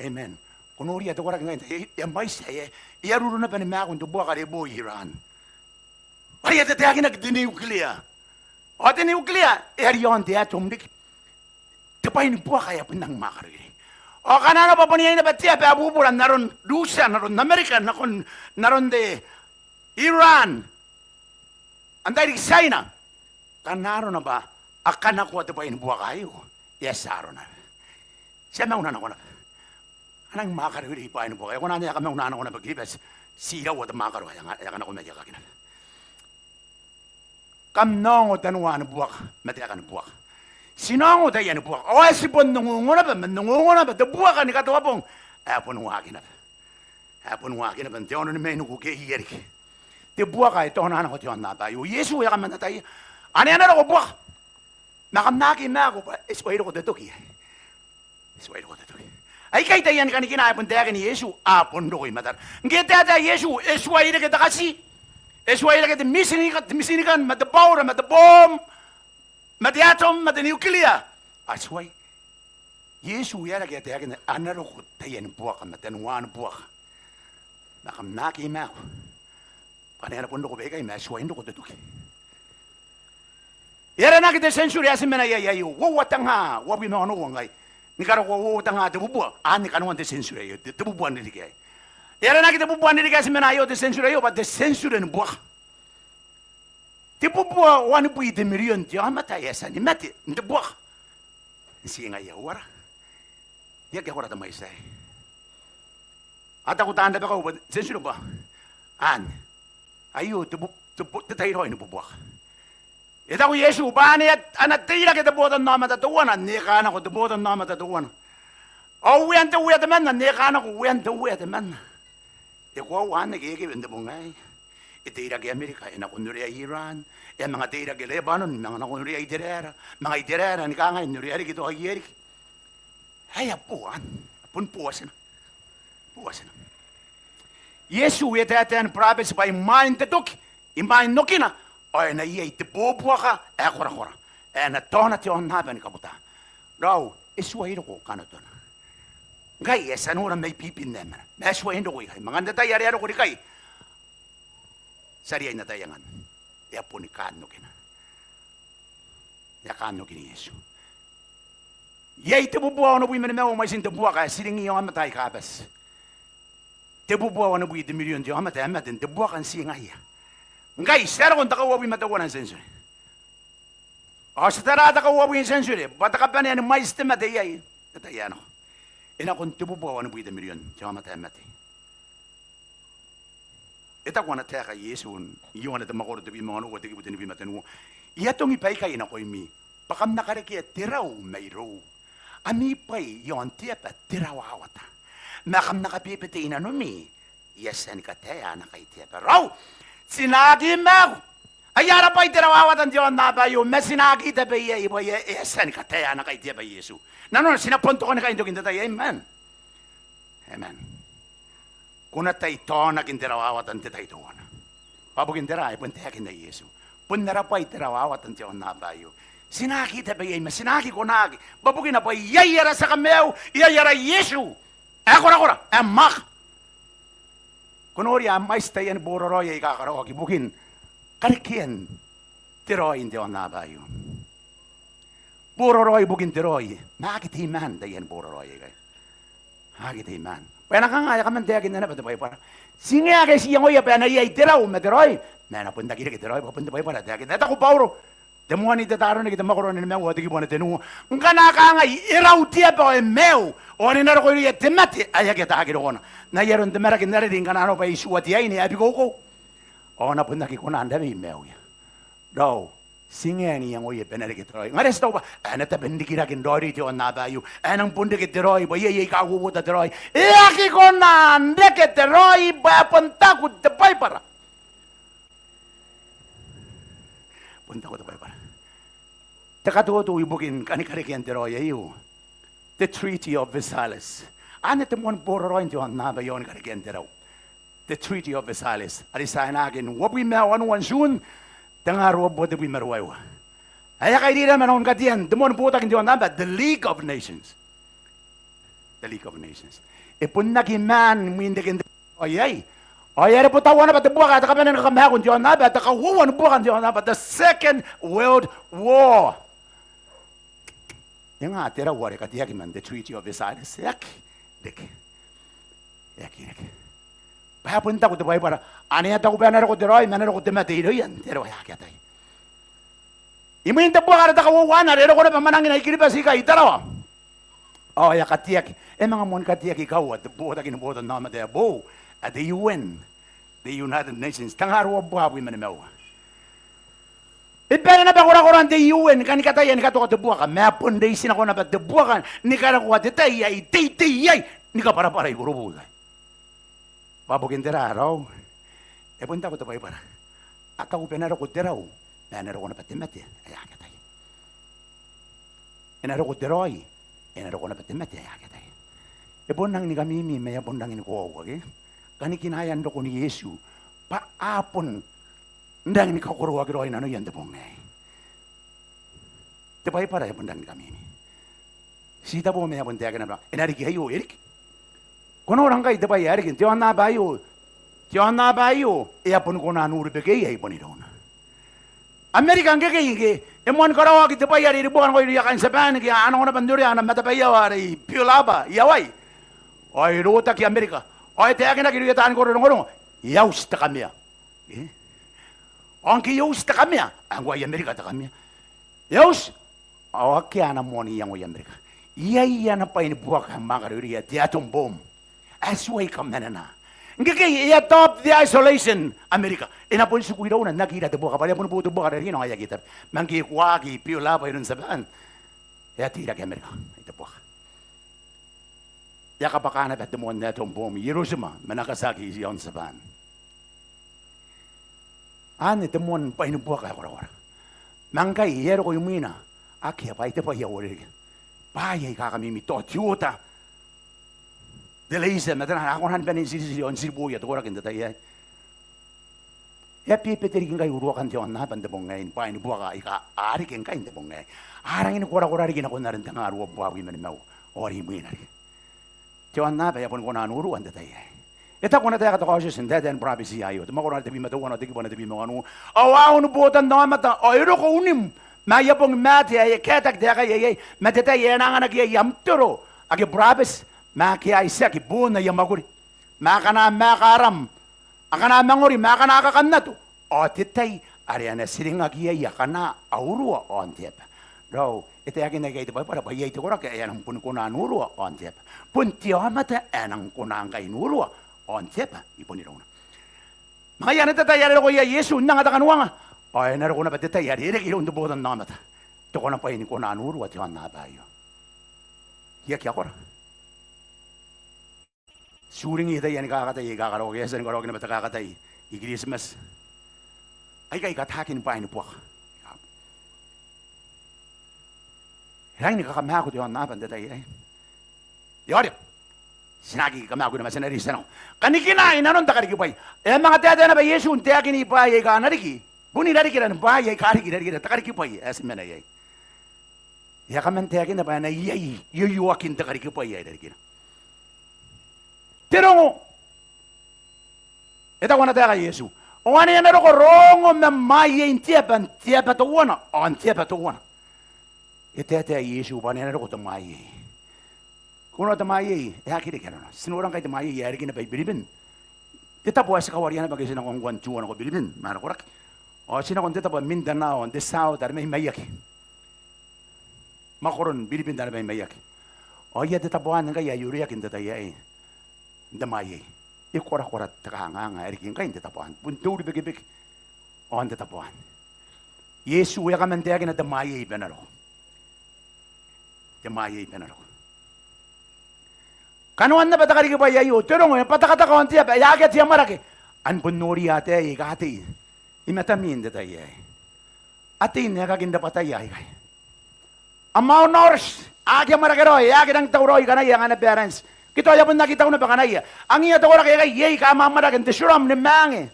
Amen. Ko noria te koraki ngkai, e a mwaiti ae e a ruru naba ni maaku n te buaka are e bo Iran. Are e a tataekinaki te nuclear. Ao te nuclear e a riaon te atom riki. Te bwai ni buaka ae a bon nang mwaaka raoiroi. Ao ngkana arona bwa bon iai naba te aba ae bubura n aron Russia, n aron Amerika, nakon, n aron te Iran, antai riki, Tiaina. Ngkana arona bwa a kanakoa te bwai ni buaka aio, e a tia arona. Ti a mauna nako naba. A nang mwaaka raoiroi bwaai ni buaka. E kona n ae a kamauna nako naba Kiribati, ti iraua te mwaakaro ae a nga-, ae a kanako mai iai, akea naba. Kam na ongo tanoan buaka ma taekan buaka. Ti na ongo taian buaka. Ao ae ti bon ongongo naba, ma ongongo naba te buaka ni katoa bong ae bon waaki naba. Ae bon waaki naba n te aono ni mainiku ke iai riki. Te buaka ae taona nako te aonnaba aio. Iesu e a kaman ataia, ane a na roko buaka, ma kam na aki maaku, bwa e tuai roko te toki. E tuai roko te toki. Aikai taian kanikina ae bon taekin Iesu, a bon roko i matara. Ngke e taetae Iesu, e tuai reke te kati, e tuai reke te machine gun, te machine gun, ma te bwauti, ma te bom, ma te atom, ma te nuclear. A tuai. Iesu e a rake e taekinna, a na roko taian buaka ma tanoan buaka, ma kam na aki maaku, bwa ane a na bon roko baikai, ma e tuai n roko te toki. E aranaki te century ae ti mena iai aio, uoua tenga uabwi ma onoua ngkai. Ni karokoa uoua tenga tebubua, anne kanoan te century aio, te, tebubua n ririki aei. E aranaki tebubua n ririki ae ti mena aio, te century aio, bwa te century ni buaka. Tebubua wanibwi te mirion te aomata ae a tia ni mate n te buaka n tii ngaia. Uara? E aki akora te mwaiti aei. A taku taan rabakau bwa te century bwa anne. Aio te bu-, te bu-, te tai raoi ni bubuaka. E taku Iesu bwa ane a na teirake te botannaomata teuana n eka nako te botannaomata teuana. Ao uean te uea temanna n eka nako uean te uea temanna. E koaua anne ke e kewe n te bong aei. E teirake Amerika, e nako n oreai Iran, e a manga teirake Lebanon, manga nako n oreai Iteraera, manga Iteraera ni kangai n oreai riki tao iai riki. Ae a bo anne, a bon bo atina. Bo atina. Iesu e taetae ni burabeti bwa imwain te toki, imwain okina, ao e na iai te bobuaka ae korakora ae na taona te aonnaba ni kabuta. Raou, e tuai roko kanotona. Ngkai e a tia nora mai bibin ae mena, ma e tuai n roko ikai. Ma ngkana te tai are e a roko ikai, ti a riai n ataia ngkanne, e a boni kaan okina. E a kaan okin Iesu. Iai tebubua onobwi ma nimaua mwaitin te buaka ae tiringi aomata aika bati. Tebubua wanibwi te mirion te aomata ae mate n te buaka n tii ngaia. Ngkai ti a roko n te kauabwi ma teuana n century. Ao ti tara te kauabwi n century bwa te kabanea ni mwaiti te mate iai n te tai ae nako. E nakon tebubua wanibwi te mirion te aomata ae mate. E taku ana taeka Iesu n Ioane te mwakoro tebwi ma onoua, te kibu tenibwi ma tenua: I atongi baikai nakoimi bwa kam na karekea te rau mairou. Ami bwai i aon te aba te rawawata, ma kam na kabebete i nanomi, I a tia ni kataea ana kai te aba. Raou, ti na aki maaku. Ai ara bwai te rawawata n te aonnaba aio, ma ti na aki tabe iai bwa e a tia ni kataea ana kai te aba Iesu. Nanona ti na bon tokanikai n tokin te tai aei. Amen. Amen. ko na tai taonaki n te rawawata n te tai teuana. Bwa bukin tera? E bon taekinna Iesu, bon ara bwai te rawawata n te aonnaba aio. Ti na aki tabe iai ma ti na aki konaki. Bwa bukina bwa iai ara tia kamaiu, iai ara Iesu ae korakora, ae mwaaka. Ko noria, a mwaiti taiani boraraoi aika karaoaki ibukin karekean te raoi n te aonnaba aio. Boraraoi ibukin te raoi, ma aki teimaan taiani boraraoi aikai. Aki teimaan. Bwa e na kanga? E a kaman taekinna naba te Baibara, ti ngae ake ti iangoia bwa e na iai te rau ma te raoi, ma e na bon aki reke te raoi, bwa bon te Baibara ae taekinna. E taku Bauro, te moan I-Tetaronike, te mwakoro ae nimaua, te kibu ae tenua, ngkana kangai e rau te aba ao e maiu, ao e na roko irouia te mate ae aki ataaki rokona. N ai aron te maraki n arerei, ngkana arona bwa e itiua te aine ae bikoukou, ao a na bon aki kona n rawei maiuia. Raou, ti ngae n iangoia bwa e na reke te raoi? Ngaia are ti taku bwa e na tabe n rikirake n raoiroi te aonnaba aio. E nang bon reke te raoi, bwa iai aika uouota te raoi. E aki kona n reke te raoi, bwa e bon taku te Baibara. Bon taku te Baibara. Te katoto ibukin kani karekean te raoi aio, the Treaty of Versailles. Anne te moan boraraoi n te aonnaba iaoni karekean te rau. The Treaty of Versailles, are ti aenaaki n uabwi ma wanua n Tiun, tengaa ruabubua tebwi ma ruaiwa. Ae a kairira ma nanon katean te moan botaki n te aonnaba, the League of Nations. The League of Nations. E bon aki maan imwin reken te raoi aei. Ao e a rebotaua naba te buaka ae te kabanea ni kakamaaku n te aonnaba, te kauoua ni buaka n te aonnaba, the Second World War. E nga te rau are kateaki man the Treaty of Versailles? E aki reke. E aki reke. Bwa e bon taku te Baibara, ane e taku bwa e na roko te raoi, ma e na roko te mate irouia n te aro ae aki atai. Imwin te buaka are te kauoua anne, are e roko naba mwanangina i Kiribati ikai, i Tarawa. Ao e a kateaki, e manga moan kateaki kaua te botaki ni botannaomata ae boou, ae te U N, the United Nations, tengaa ruabubua abwi ma nimaua. E bane naba korakoran te U N kani kataia ni katoka te buaka, ma e bon reitinako naba te buaka ni karokoa te tai ae e teitei iai ni kabwarabwara i Korobu ikai. Bwa bukin tera, raou? E bon taku te Baibara, a taku bwa e na roko te rau, ma e na roko naba te mate ae aki atai. E na roko te raoi, e na roko naba te mate ae aki atai. E bon rangi ni kamimi, ma e a bon rangi ni koaua, ke? Kanikinaean rokon Iesu, bwa a bon rangi ni kakoroaki raoi nanoia n te bong aei. Te Baibara e bon rangi ni kamimi. Ti tabo ma e a bon taekina bwa e na riki aio, e riki. Ko nora ngkai te bwai ae riki n te aonnaba aio. Te aonnaba aio e a boni kona n urubeke iai bon irouna. Amerika ngkekei ngke e moan karaoaki te bwai are e ribuaka nako irouia kaain Tiaban, ke a nako naba n orea ana matabaiawa are i Pearl Harbor i Hawaii. Ao e rotaki Amerika. Ao e taekinaki irouia taani koro rongorongo, e a uti te kamea. E? Ao ngke e a uti te kamea, ao ngkoa i Amerika te kamea. E a uti, ao akea ana moan iango i Amerika. Iai ana bwai ni buaka ae mwaaka raoiroia, te atom bomb. Ae tuai kamanena. Ngkekei e adopt the isolation Amerika. E na bon tiku irouna n aki ira te buaka, bwa are e a boni bo te buaka are e riki nako, e aki tabe. Ma ngke e kuaaki i Pearl Harbor iroun Tiaban, e a teirake Amerika i te buaka. E a kabwaka naba te moan atom bomb i Hiroshima ma Nagasaki i aon Tiaban. Anne te moan bwai ni buaka ae korakora. Ma ngkai e a roko imwina, akea bwa ai te bwai ae uarereke. Bwaai aika kamimi, tao te oota, te laser, ma tera, a kona ni bane n tiritiri ao n tiriboia te koraki n te tai aei. E a bebete riki ngkai uruakan te aonnaba n te bong aei, bwaai ni buaka aika a reke ngkai n te bong aei. A rangi ni korakora riki nakon aron tengaa ruabubua abwi ma nimaua ao are imwina riki. Te aonnaba e a boni kona n urua n te tai aei. E taku ana taeka te Kaotioti n taetae ni burabeti aio, te mwakoro ae tebwi ma teuana, te kibu ae tebwi ma wanua: Ao a un botannaomata, ao e roko unim ma aia bong maate ae e kaetaki taekaia iai, ma te tai ae na anganaki iai am toro ake burabeti ma ake a itiaki boon aia mwakuri, ma akana maaka aram, akana mangori ma akana kakannato, ao te tai are a na tiringaki iai akana a urua aon te aba. Raou, e taekinna ikai te Baibara bwa iai te koraki ae a nang boni kona n urua aon te aba. Bon te aomata ae nang kona ngkai n urua aon te aba i bon irouna. Ma ngaia anne te tai are e roko iai Iesu n anga te kaniwanga, ao e na roko naba te tai are e reke iroun te botannaomata te konabwai ni kona n urua te aonnaba aio. I aki akora. Ti uringiia taiani kakatai aika karaoaki, e a tia ni karaoaki naba te kakatai i Kiritimati. Aikai kataakin bwaai ni buaka. E rangi ni kakamaaku te aonnaba n te tai aei. E a ore. Ti na aki kamaaku naba, ti na riki, ti a nako. Kanikina i nanon te karikibwai. E a manga taetae naba Iesu n taekini bwaai aika a na riki. Bon irarikira ni bwaai aika a riki irarikira, te karikibwai ae ti mena iai. E a kaman taekinna bwa e na iai ioioakin te karikibwai ae irarikira. Te rongo. E taku ana taeka Iesu, ao ane a na roko rongo ma mwaiei n te aba, n te aba teuana, ao n te aba teuana. E taetae Iesu bwa ane a na roko te mwaiei. Ko noora te mwaiei, e aki reke arona. Ti nora ngkai te mwaiei ae riki naba i Biribin. Te tabo ae ti kawaria naba ngke ti nako ngkoa n tua nako Biribin ma ara koraki, ao ti nako n te tabo ae Mindanao, n te south are mai maiaki. Makoron Biribin are mai maiaki. Ao iai te tabo anne ngkai ae ioreaki n te tai aei n te mwaiei. E korakora te kanganga ae riki ngkai n te tabo anne. Bon te uribekebeke ao n te tabo anne. Iesu e a kaman taekina te mwaiei bwa e na roko. Te mwaiei bwa e na roko. Kanoan naba te karikibwai aio, te rongo, e batakataka ao n te aba, e akea te amwarake. Ao bon noria ataei aika a tei i matami n te tai aei. A tei n aekakin rabwataia aikai. A malnourished, a aki amwarake raoi, a aki rangi tauraoi kanaia anga ana parents. Ke tao e a bon aki tau naba kanaia. Angiia te koraki aikai, iai aika a amwamwarake n te slum ni mange.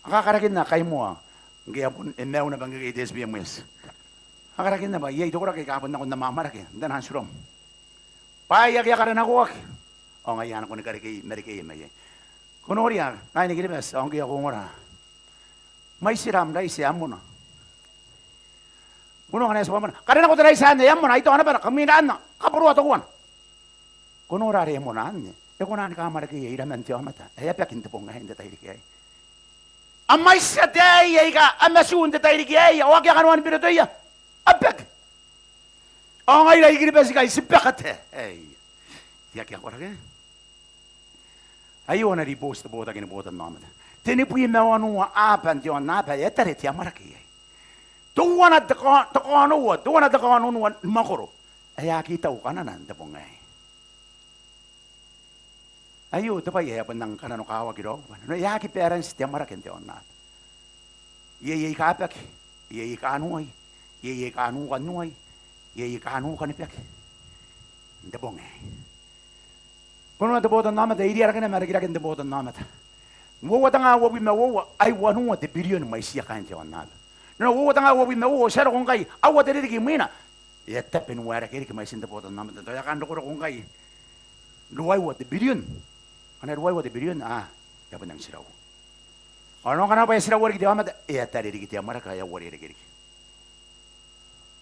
A kakarakinna kaimoa ngke e a bon, e maiu naba ngkekei te S B M S. A kakarakinna bwa iai te koraki aika a bon nako n amwamwarake n taian slum. Bwaai ake a karanakoaki. Ao ngaia a nako ni karekei marekeia mai iai. Ko noria kaain Kiribati, ao ngke ko ongora, mwaitira am raiti ae mona. Ko noora ngkana e tibwa mona, karenako te raiti anne ae mona, ai tao naba kamwina anne, kaboroa teuana. Ko noora are e mona anne, e kona ni kaamwarakeia iraman te aomata ae a baki n te bong aei, n te tairiki aei. A mwaiti ataei aika a matu n te tairiki aei, ao akea kanoan birotoia, a baki. Ao ngaira I-Kiribati ngkai ti baka ataei. Aei. Ti aki akoraki. Aio ana ribooti te botaki ni botannaomata. Tenibwi ma wanua aba n te aonnaba ae e tare te amwarake iai. Teuana te ka-, te kaonoua, teuana te kaononua ni mwakoro ae a aki tau kanana n te bong aei. Aio te bwai ae a bon nang kananokawaki raoi bwa e aki balance te amwarake n te aonnaba. Iai aika a baki, iai aika a nuai, iai aika a nuka n nuai, iai aika a nuka ni baki n te bong aei. Ko noora te botannaomata, e iriarakina ma rikiraken te botannaomata. Uoua tenga uabwi ma uoua, ai wanua te birion mwaitiia kaain te aonnaba. N aron uoua tenga uabwi ma uoua, ti a roko ngkai aua te ririki imwina, e a tabe n waerake riki mwaitin te botannaomata. Tao e a kaan rokoroko ngkai ruaiwa te birion. Ana ruaiwa te birion, a, e a bon nang tiraua. Ao ngkana arona bwa e tiraua riki te aomata, e a tare riki te amwarake ao e a uarereke riki.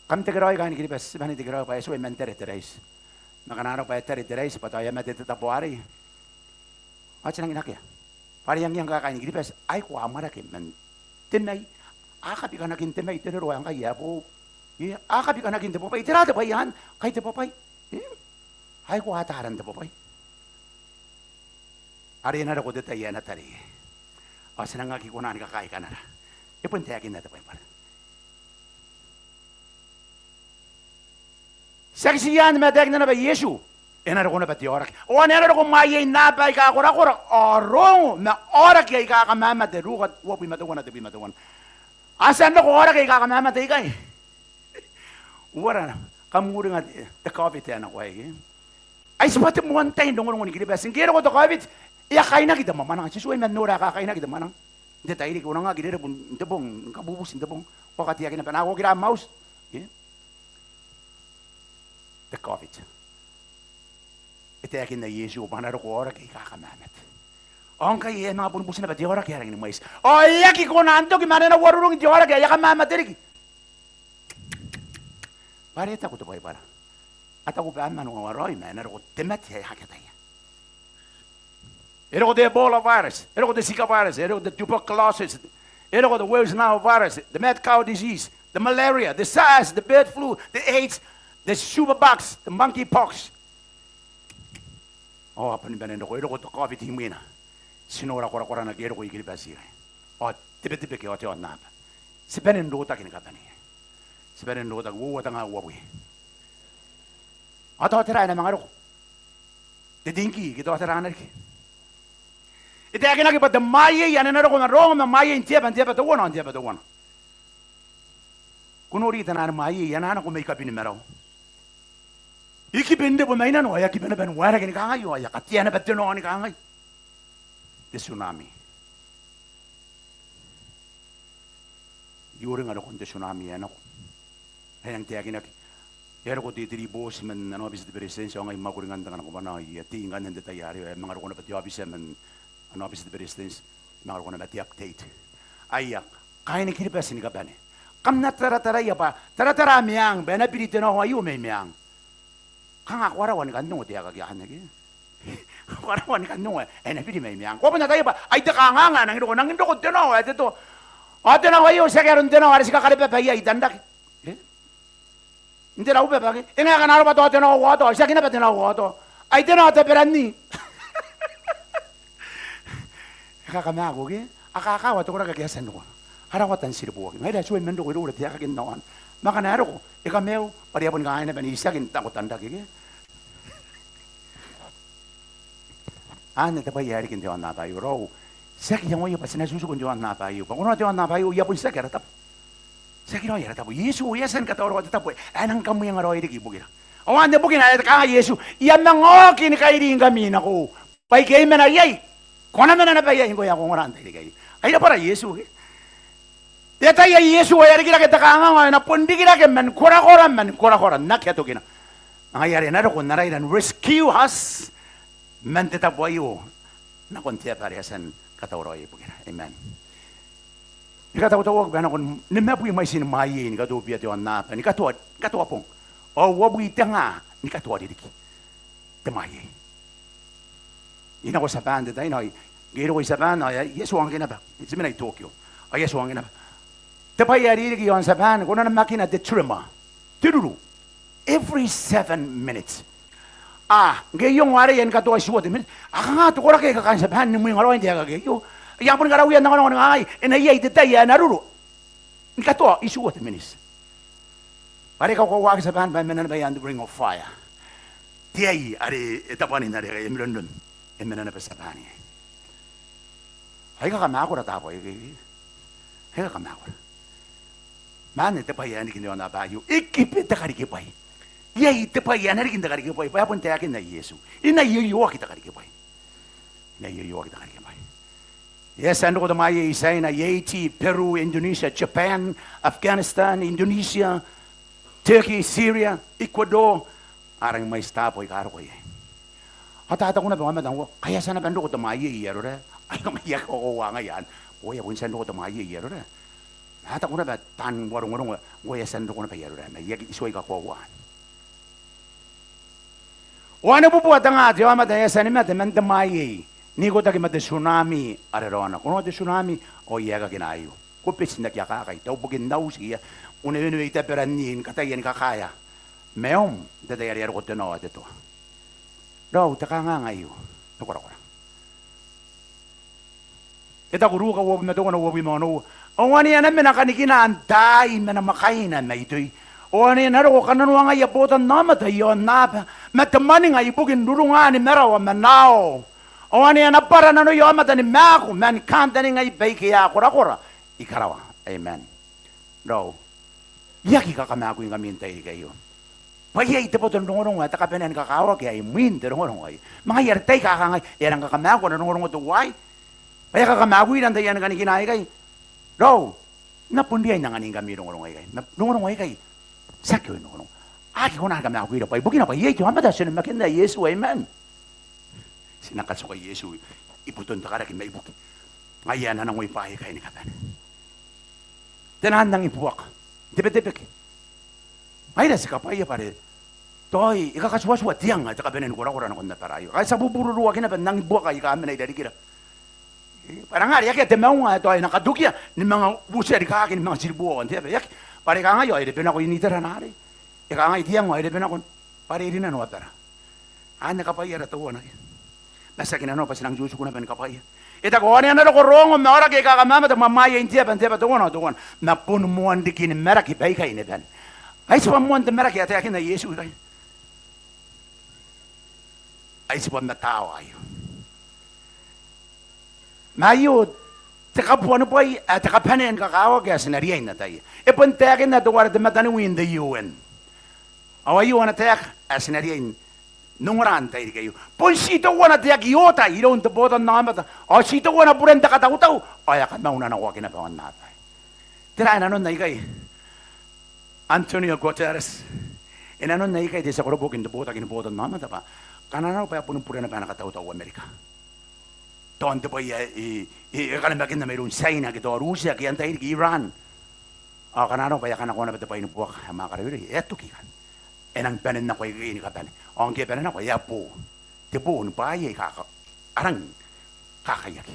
Kam tekeraoi kaain Kiribati, ti bane n tekeraoi bwa e tuai man tare te raiti. Ma ngkana arona bwa e tare te raiti bwa tao e a mate te tabo arei, ao ti nangi nakea. Bwa are e angiia ngkai kaain Kiribati aiko a amwarake man te mai, a kabikanakin te mai, te roro ae ngkai e a boou. Eng, a kabikanakin te bwabwai, tera te bwai anne, kai te bwabwai. Eng, aiko a ata aran te bwabwai. Are e na roko te tai ae e na tare iai. Ao ti nang aki kona ni kakaai kanara. E bon taekinna te Baibara. Tiaki ti anne ma e taekinna naba Iesu, e na roko naba te aoraki. Ao ane a na roko mwaiei n aba aika korakora, ao rongo ma aoraki aika kamamate, Ruka uabwi ma teuana, tebwi ma teuana. A tia n roko aoraki aika kamamate ikai. Uara, kam uringa te, te COVID ae nako aei, ke? Ai tibwa te moan tai n rongorongo ni Kiribati. Ngke e roko te COVID, e a kainaki te mwamwananga. Ti tuai man nora ae kakainaki te mwananga n te tairiki, ko nang aki rerebu n te bong, ni kabubuti n te bong, ao ko a kateaki naba, nako kira mauti. Ke? Te COVID. E taekinna Iesu bwa a na roko aoraki aika kamamate. Ao ngkai e a manga boni buti naba te aoraki ae rangi ni mwaiti. Ao e aki kona n toki ma ane e na uarurungi te aoraki ae e a kamamate riki. Bwa are e taku te Baibara, a taku bwa a manoa raoi ma e na roko te mate ae aki ataia. E roko te Ebola virus, e roko te Zika virus, e roko te tuberculosis, e roko te Wales Nile virus, the mad cow disease, the malaria, the SARS, the bird flu, the AIDS, the superbugs, the monkeypox. Ao a bane n bane n roko, e roko te COVID imwina. Ti nora korakorana ngke e roko i Kiribati ikai. Ao te Betebeke ao te aonnaba. Ti bane n rotaki ni kabane. Ti bane n rotaki, uoua tenga uabwi. Ao tao tera ae na manga roko? Te dengue, ke tao tera ae na riki? E taekinaki bwa te mwaiei ane e na roko ma rongo ma mwaiei n te aba, n te aba teuana, n te aba teuana. Ko nori taian mwaiei aika a nako mai kabin marau. I kibe n rebo mai nano, ao e a kibe naba n waerake ni kangai, ao e a katea naba te nao ni kangai, te tsunami. I uringa rokon te tsunami ae nako. E nang taekinaki. E a roko te, te ribooti man ana aobiti te Beretitenti, ao ngai I mwakuri ngkai n te kanakobwanaa, I a tei ngkanne n te tai arei, ao e a manga roko naba te aobitia man ana aobiti te Beretitenti, e a manga roko naba te update. Aia, kaain Kiribati ni kabane, kam na tarataraia bwa, taratara meang, bwa e na biri te nao aio mai meang. Kanga ko a rawa ni kan ongo te aekaki anne ke? Ko a rawa ni kan ongo ae e na biri mai meang? Ko a bon ataia bwa ai te kanganga ae nangi roko, nangi roko te nao ae te toa. Ao te nao aio tiaki aron te nao are ti kakarebaba iai i tanrake, ke? N te raubaba ke? E ngae ngkana a roko tao te nao ae tao, tiaki naba te nao ae tao. Ai te nao taberan ii. E kakamaaku ke? A kakawa te koraki ake a tia n roko. A rawata n tiriboaki. Ngaira ae tuai man roko iroura te aekaki n aoana. Ma ngkana e roko, e kamaiu, bwa are e a boni kangai naba n itiaki n tango tanrake ke? Anne te bwai ae riki n te aonnaba aio, raou. Tiaki iangoia bwa ti na tiutiku n te aonnaba aio. Bwa ko noria te aonnaba aio, I a bon tiaki ara tabo. Tiaki raoi ara tabo. Iesu e a tia ni katauraoa te tabo ae e nang kamwengaraoi riki ibukira. Ao anne bukina ae kangai Iesu, I a manga oki ni kairingkami nakoiu. Bwa ike I mena iai, ko na mena naba iai ngkoe ae ko ongora n tairiki aei. Ai rabwara Iesu ke? E ataia Iesu ae e a rikirake te kanganga ao e na bon rikirake man korakora, man korakora n akea tokina. Ngaia are e na roko n araira n rescue us man te tabo aio nakon te aba are e a tia ni katauraoia ibukira. Amen. Ni katautauaki bwa e nako nimabwi mwaitin mwaeiei ni katobibia te aonnaba, ni katoa, ni katoa bong. Ao uabwi te nga ni katoa ririki te mwaeiei. I nako Tiaban n te tai anne, ao ngke I roko i Tiaban ao I a tuangaki naba, ti mena i Tokyo. Ao I a tuangaki naba. Te bwai ae riki iaon Tiaban, ko na namakina te tremor, te ruru, every seven minutes. Ao ngke I ongo arei ae ni katoa itiua te miniti, ao kanga te koraki aika kaain Tiaban ni mwengaraoi n te aekaki aio? I a boni karaua n nakonako ni kangai, e na iai te tai ae na ruru ni katoa itiua te miniti. Bwa are e kakoauaki Tiaban bwa e mena naba i aan te Ring of Fire. Te ai are e tabwanin are e mironron, e mena naba Tiaban iai. Ai kakamaakura taabo aikai. Ai kakamaakura. Ma anne te bwai ae riki n te aonnaba aio. E kibe te karikibwai. Iai te bwai ae na riki n te karikibwai bwa e a bon taekinna Iesu. E na ioioaki te karikibwai. E na ioioaki te karikibwai. E a tia n roko te mwaeiei i Tiaina, i Haiti, Peru, Indonesia, Japan, Afghanistan, Indonesia, Turkey, Syria, Ecuador. A rangi mwaiti taabo aika roko iai. Ao tao taku naba aomata ngkoa, kai a tia naba n roko te mwaeiei i Arorae? Ai kanga I aki kakoaua ngaia anne. Ngkoa e a bon tia n roko te mwaeiei i Arorae. Ma a taku naba taan rongorongo, ngkoa e a tia n roko naba i Arorae, ma I aki, I tuai kakoaua anne. Ao anne bubua te nga te aomata ae e a tia ni mate man te mwaeiei n ikotaki ma te tsunami are raona. Ko noa te tsunami ao e aekakina aio. Ko beti n aki akaakai, tao bukin auti ia, ko na wenewei taberan ii ni kataia ni kakaea maium n te tai are e a roko te nao ae te toa. Raou, te kanganga aio e korakora. E taku Ruka uabwi ma teuana, uabwi ma onoua, ao ane a na mena kanikina n taai ma namwakaina mai toi, ao ane a na roko kananoangaia botannaomata i aonnaba ma te mwaninga ibukin rurungaan marawa ma nao. Ao ane a na bwara nanoia aomata ni maaku man kantaningai baike a korakora i karawa. Amen. Raou, I aki kakamaakuingkami n tairiki aio. Bwa iai te boto n rongorongo ae te kabanea ni kakawaki ae imwin te rongorongo aei. Ma ngaia are taai aika kangai e a rang kakamaakua ana rongorongo teuaei. Bwa e a kakamaakuira n taian kanikina aikai. Raou, N na bon riai n anganingkami rongorongo aikai. Ma rongorongo aikai tiaki oin rongorongo. A aki kona ni kamaakuira bwa ibukina bwa iai te aomata ae ti onimakinna Iesu, amen. Ti na katoka Iesu i buton te karaki mai buki. Ngaia ae na nangoi bwaai aikai ni kabane. Te nang nangi buaka n te Betebeke. Ngaira ti kabwaia bwa are tao e kakatuatua te ang ae te kabanea ni korakora nakon abara aio. Ao ti a bubururuaki naba n nangi buaka aika mena i rarikira. E, bwa are ngaia are akea te maunga ae tao e na katokia ni manga utia rikaaki ni manga tiriboa n te aba, e aki. Bwa are kangai ao e rebenako n iterana arei. E kangai te ang ao e rebenako bwa are e rinano abara. Anne kabwaia ara tauana ke. Ma tiaki nanona bwa ti nang tiutiku naba ni kabwaia. E taku ao ane a na roko rongo ma aoraki aika kamamate mwamwaiei n te aba, n te aba teuana ao teuana. Ma boni moan riki ni maraki baikai ni bane. Ai tibwa moan te maraki ae taekinna Iesu ikai. Ai tibwa matawa aio. Ma aio te kabuanibwai ae te kabanea ni kakawaki ae ti na riai n ataia. E bon taekinna teuare te mataniwi n te U N. Ao aio ana taeka, ae ti na riai n ongora n te tairiki aio. Bon ti teuana te aki oota iroun te botannaomata, ao ti teuana buren te katautau, ao e a kamaunanakoaki naba aonnaba. Tera ae nanon aikai, Antonio Guterres? E nanon aikai te tia koroboki n te botaki ni botannaomata bwa kanga nanona bwa e a boni bure naba ana katautau Amerika. Tao n te bwai ae e, e, e kanamakinna mairoun Tiaina ke tao Rutia ke n tairiki Iran. Ao kanga nanona bwa e a kanakoa naba te bwai ni buaka ae mwaaka raoiroi, e a toki ikai. E nang bane nako aikai ni kabane. Ao ngke e bane nako, e a bo te bo ni bwaai aika a rang kakaiaki.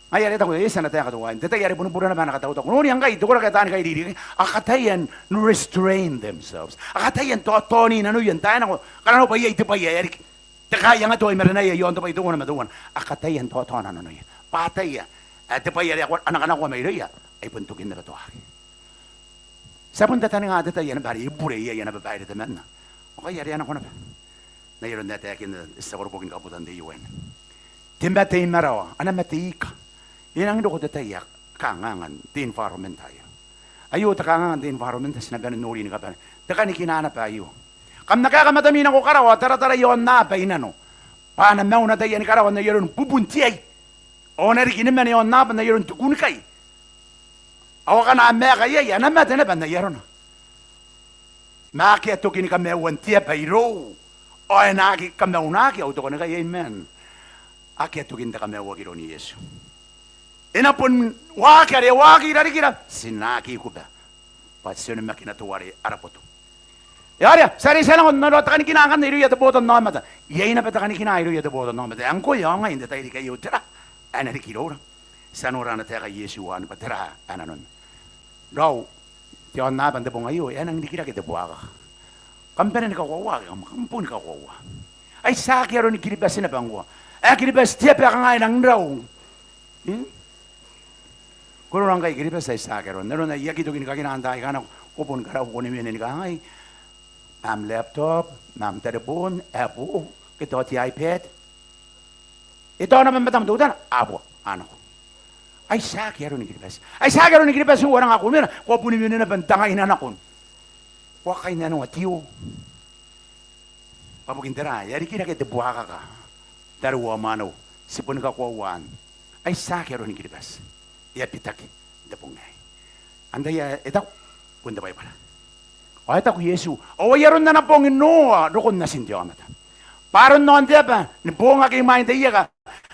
Ngaia are e taku, e tia ana taeka teuaei, n te tai are boni bure naba ana katautau. Ko noria ngkai te koraki ae taani kairiri, a kataia n restrain themselves. A kataia n taotaoni nanoia n taai nako, kanga nanona bwa iai te bwai ae riki. Te kaianga tao i marenaia i aon te bwai teuana ma teuana. A kataia n taotaona nanoia bwa a ataia ae te bwai are a kanakoa mairouia ai bon tokin naba toaki. Ti a bon tataninga te tai anne bwa are e bure iai ana babaire temanna. Ao ngaia are a nako naba n ai aron ae taekinna te tia koroboki ni kabuta n te U N. Te mate i marawa, ana mate ika. E nangi roko te tai ae kanganga n te environment aio. Aio te kanganga n te environment ae ti na bane n nori ni kabane. Te kanikina naba aio. Kam na kaeka matami nako karawa, taratara i aonnaba i nano, bwa a na mauna taiani karawa n ai aron bubun te ai. Ao a na riki ni mane aonnaba n ai aron te kunikai. Ao akana a maeka iai, a na mate naba n ai arona. Ma akea toki ni kamaiuan te aba irou. Ao e na aki kamaunaki, au tokanikai, amen. Akea tokin te kamaiuaki iroun Iesu. E na bon waaki are e waaki i rarikira, ti na aki kuba. Bwa ti onimakina teuare ara boto. E aera, ti a reitia nako n aron te kanikina ngkanne irouia te botannaomata. Iai naba te kanikina irouia te botannaomata. Ao ngkoe ao ngai n te tairiki aio, tera ae na riki iroura? Ti a nora ana taeka Iesu anne bwa tera ae nanona. Raou, te aonnaba n te bong aio e a nang rikirake te buakaka. Kam bane ni kakoaua ke kam, kam boni kakoaua. Ai tiaki aroni Kiribati naba ngkoa. Ae Kiribati te aba ae kanga e nang rau. Hmm? Ko nora ngkai Kiribati, ai tiaki arona. N aron ae I aki toki ni kakina n taai aika nako, ko bon karau, ko ni wene ni kangai, ma am laptop, ma am tareboon, ae bo, ke tao te iPad. E tao naba matam teutana, a bo, a nako. Ai tiaki aroni Kiribati. Ai tiaki aroni Kiribati, ao a ranga ko mena, ko a boni wene naba n tangaina nakon. Ko a kainnanoa tio. Bwa bukin tera? E a rikirake te buakaka. Tariu ao mwaneu, ti boni kakoaua anne. Ai tiaki aroni Kiribati. E a bitaki n te bong aei. Antai ae e taku? Bon te Baibara. Ao e taku Iesu, ao ai aron ana bong Noa rokon Natin te aomata. Bwa aron aon te aba ni boong ake imwain te ieka,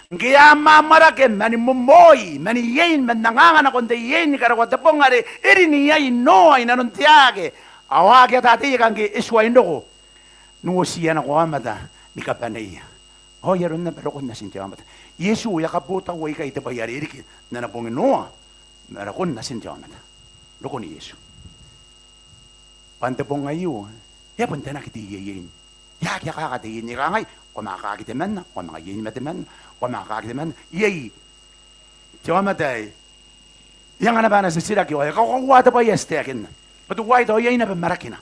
ngke a amwamwarake mani momoi, mani iein, man anganga nakon te iein, ni karokoa te bong are e rin iai Noa i nanon te aake. Ao a aki ata te ieka ngke e tuai n roko, n uotiia nako aomata ni kabaneia. Ao ai aron naba rokon Natin te aomata. Iesu e a kabotauaki ikai te bwai are e riki n ana bong Noa ma rokon Natin te aomata. Rokon Iesu. Bwa n te bong aio e a bon tanaki te iein. E aki akaka te iein. E kangai, ko a manga kaaki temanna, ko a manga iein ma temanna, ko a manga kaaki temanna. Iai te aomata ae e anga naba ana titiraki ao e kakoaua te bwai ae ti taekinna. Bwa teuaei tao iai naba marakina.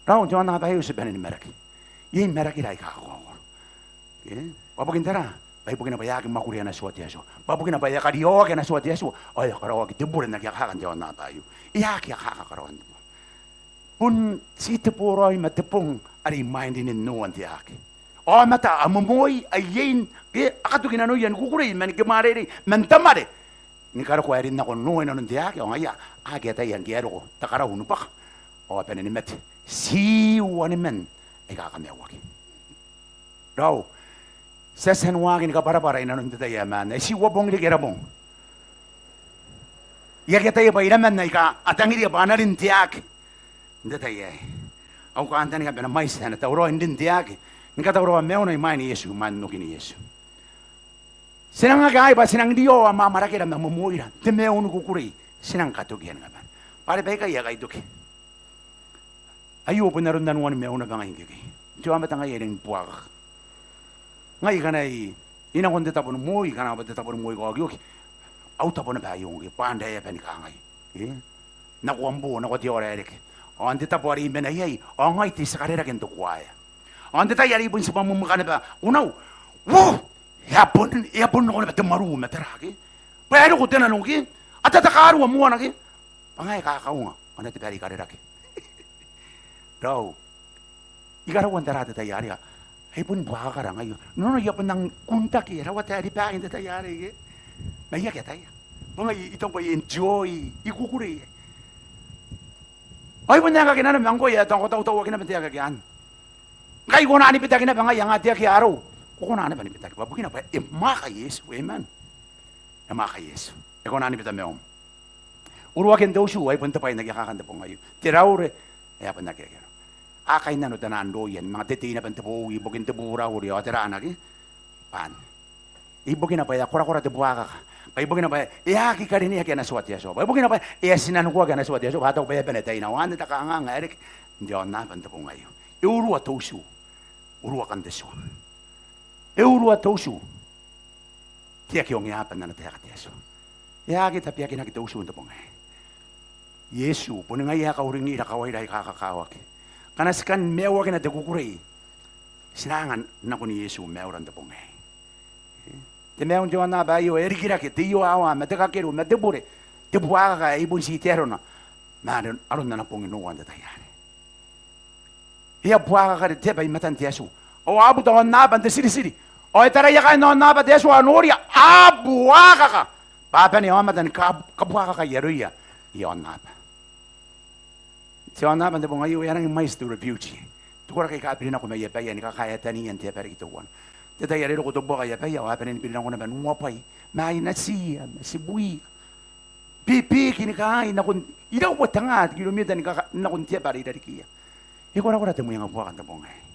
Raou, n te aonnaba aio ti bane ni maraki. Iai marakira aika kakoaua. Ke? Bwa bukin tera? Bwa ibukina bwa e aki mwakuria natua te Atua. Bwa bukina bwa e a kariaoaki natua te Atua, ao e a karaoaki te bure n aki akaka n te aonnaba aio. E aki akaka karaoan te bure. Bon ti te boraoi ma te bong are imwain rinin Noa n te aake. Aomata a momoi, a iein, ke a katuki nanoia ni kukurei, mani kimwareirei, man tamare, ni karokoa ae rin nakon Noa i nanon te aake, ao ngaia a aki ataia ngke e a roko te karau ni bwaka ao a bane ni mate. Ti waniman aika kamaiuaki. Raou, ti a tia n waaki ni kabwarabwara i nanon te tai ae maan aei. Ti uabong riki ara bong. I aki ataia bwa iraman aika a tangiria bwa a na rin te aake n te tai aei. Au kantaninga bwa e na mwaiti ae na tauraoi n rin te aake ni katauraoa maiuna imwain Iesu, imwain okin Iesu. Ti nang aki kangai bwa ti nang riao amwamwarakera ma momoira, te maiu ni kukurei, ti nang katokia ni kabane. Bwa are baikai a kaitoki. Aio bon aron nanoani maiuna bwa ngai ngkekei. Te aomata ngaia e rangi ni buakaka. Ngai ngkana I nako n te tabo ni moi, ngkana bwa te tabo ni moi kaokioki, au tabo naba aio ngke, bwa antai ae bane ni kangai, e? Nako am bo, nako te aora ae reke. Ao n te tabo are I mena iai, ao ngai te tia karerake n te kuaea. Ao n te tai are I bon tibwa mwemweka naba unau, uo! E a bon, e a bon nako naba te mwaru ma te ra ke, bwa e roko te nano ke, a tatakarua moana ke. Bwa ngaia ae kakaunga, ngkana te bwai are I karerake. Raou, I karaua n tara te tai arei, ai bon buakakara ngaia. Nanona I a bon nang kuntaki, e rawata ae ribaki n te tai arei, ke? Ma I aki ataia. Bwa ngai I taku bwa I enjoy, I kukurei. Ao I bon aekaki naba ma ngkoe ae ko tautauaki naba n te aekaki anne. Ngkai ko kona ni bitaki naba ngaia, ngaia te aki arou. Ko kona naba ni bitaki. Bwa bukina bwa e mwaaka Iesu, amen. E mwaaka Iesu. E kona ni bita maium. Uruakin te utu, ai bon te bwai n aki akaka n te bong aio. Te raure, e a bon aki akea. A kainnano taian roia, manga tetei naba n te bowi, ibukin te burauri, ao tera naba. Bwa ibukina bwa e a korakora te buakaka. Bwa ibukina bwa e aki karineaki ana tua te Atua. Bwa ibukina bwa e a tinanikuaki ana tua te Atua. Bwa a taku bwa e a bane taina. Ao anne te kanganga ae reke n te aonnaba n te bong aio. E urua te utu. Uruakan te tua. E urua te utu. Te aki ongeaba n ana taeka te Atua. E aki tabeakinaki te utu n te bong aei. Iesu, boni ngaia ae kauringira kawaira aika kakawaki. Ngkana ti kan maiuakina te kukurei, ti na anga nakon Iesu maiura n te bong aei. Te maiu n te aonnaba aio e rikirake te iowawa ma te kakeru ma te bure, te buakaka ae e bon ti te arona ma aron, aron ana bong Noa n te tai arei. E a buakaka te aba i matan te Atua. Ao a buta aonnaba n te tiritiri. Ao e taraia kaain aonnaba te Atua ao noria, a buakaka. Bwa a bane aomata ni ka-, kabuakakaia aroia i aonnaba. Te aonnaba n te bong aio e a rangi ni mwaiti te refugee. Te koraki aika a biri nako mai abaia ni kakaea taniia n te aba riki teuana. Te tai are e roko te buaka i abaia ao a bane ni biri nako naba n uabwai. Ma ai natiia, ma tibwi. Bebeki ni kaai nakon, iraua te nga te kiromita ni kaka-, nakon te aba are i rarikiia. E korakora te mwengabuaka n te bong aei.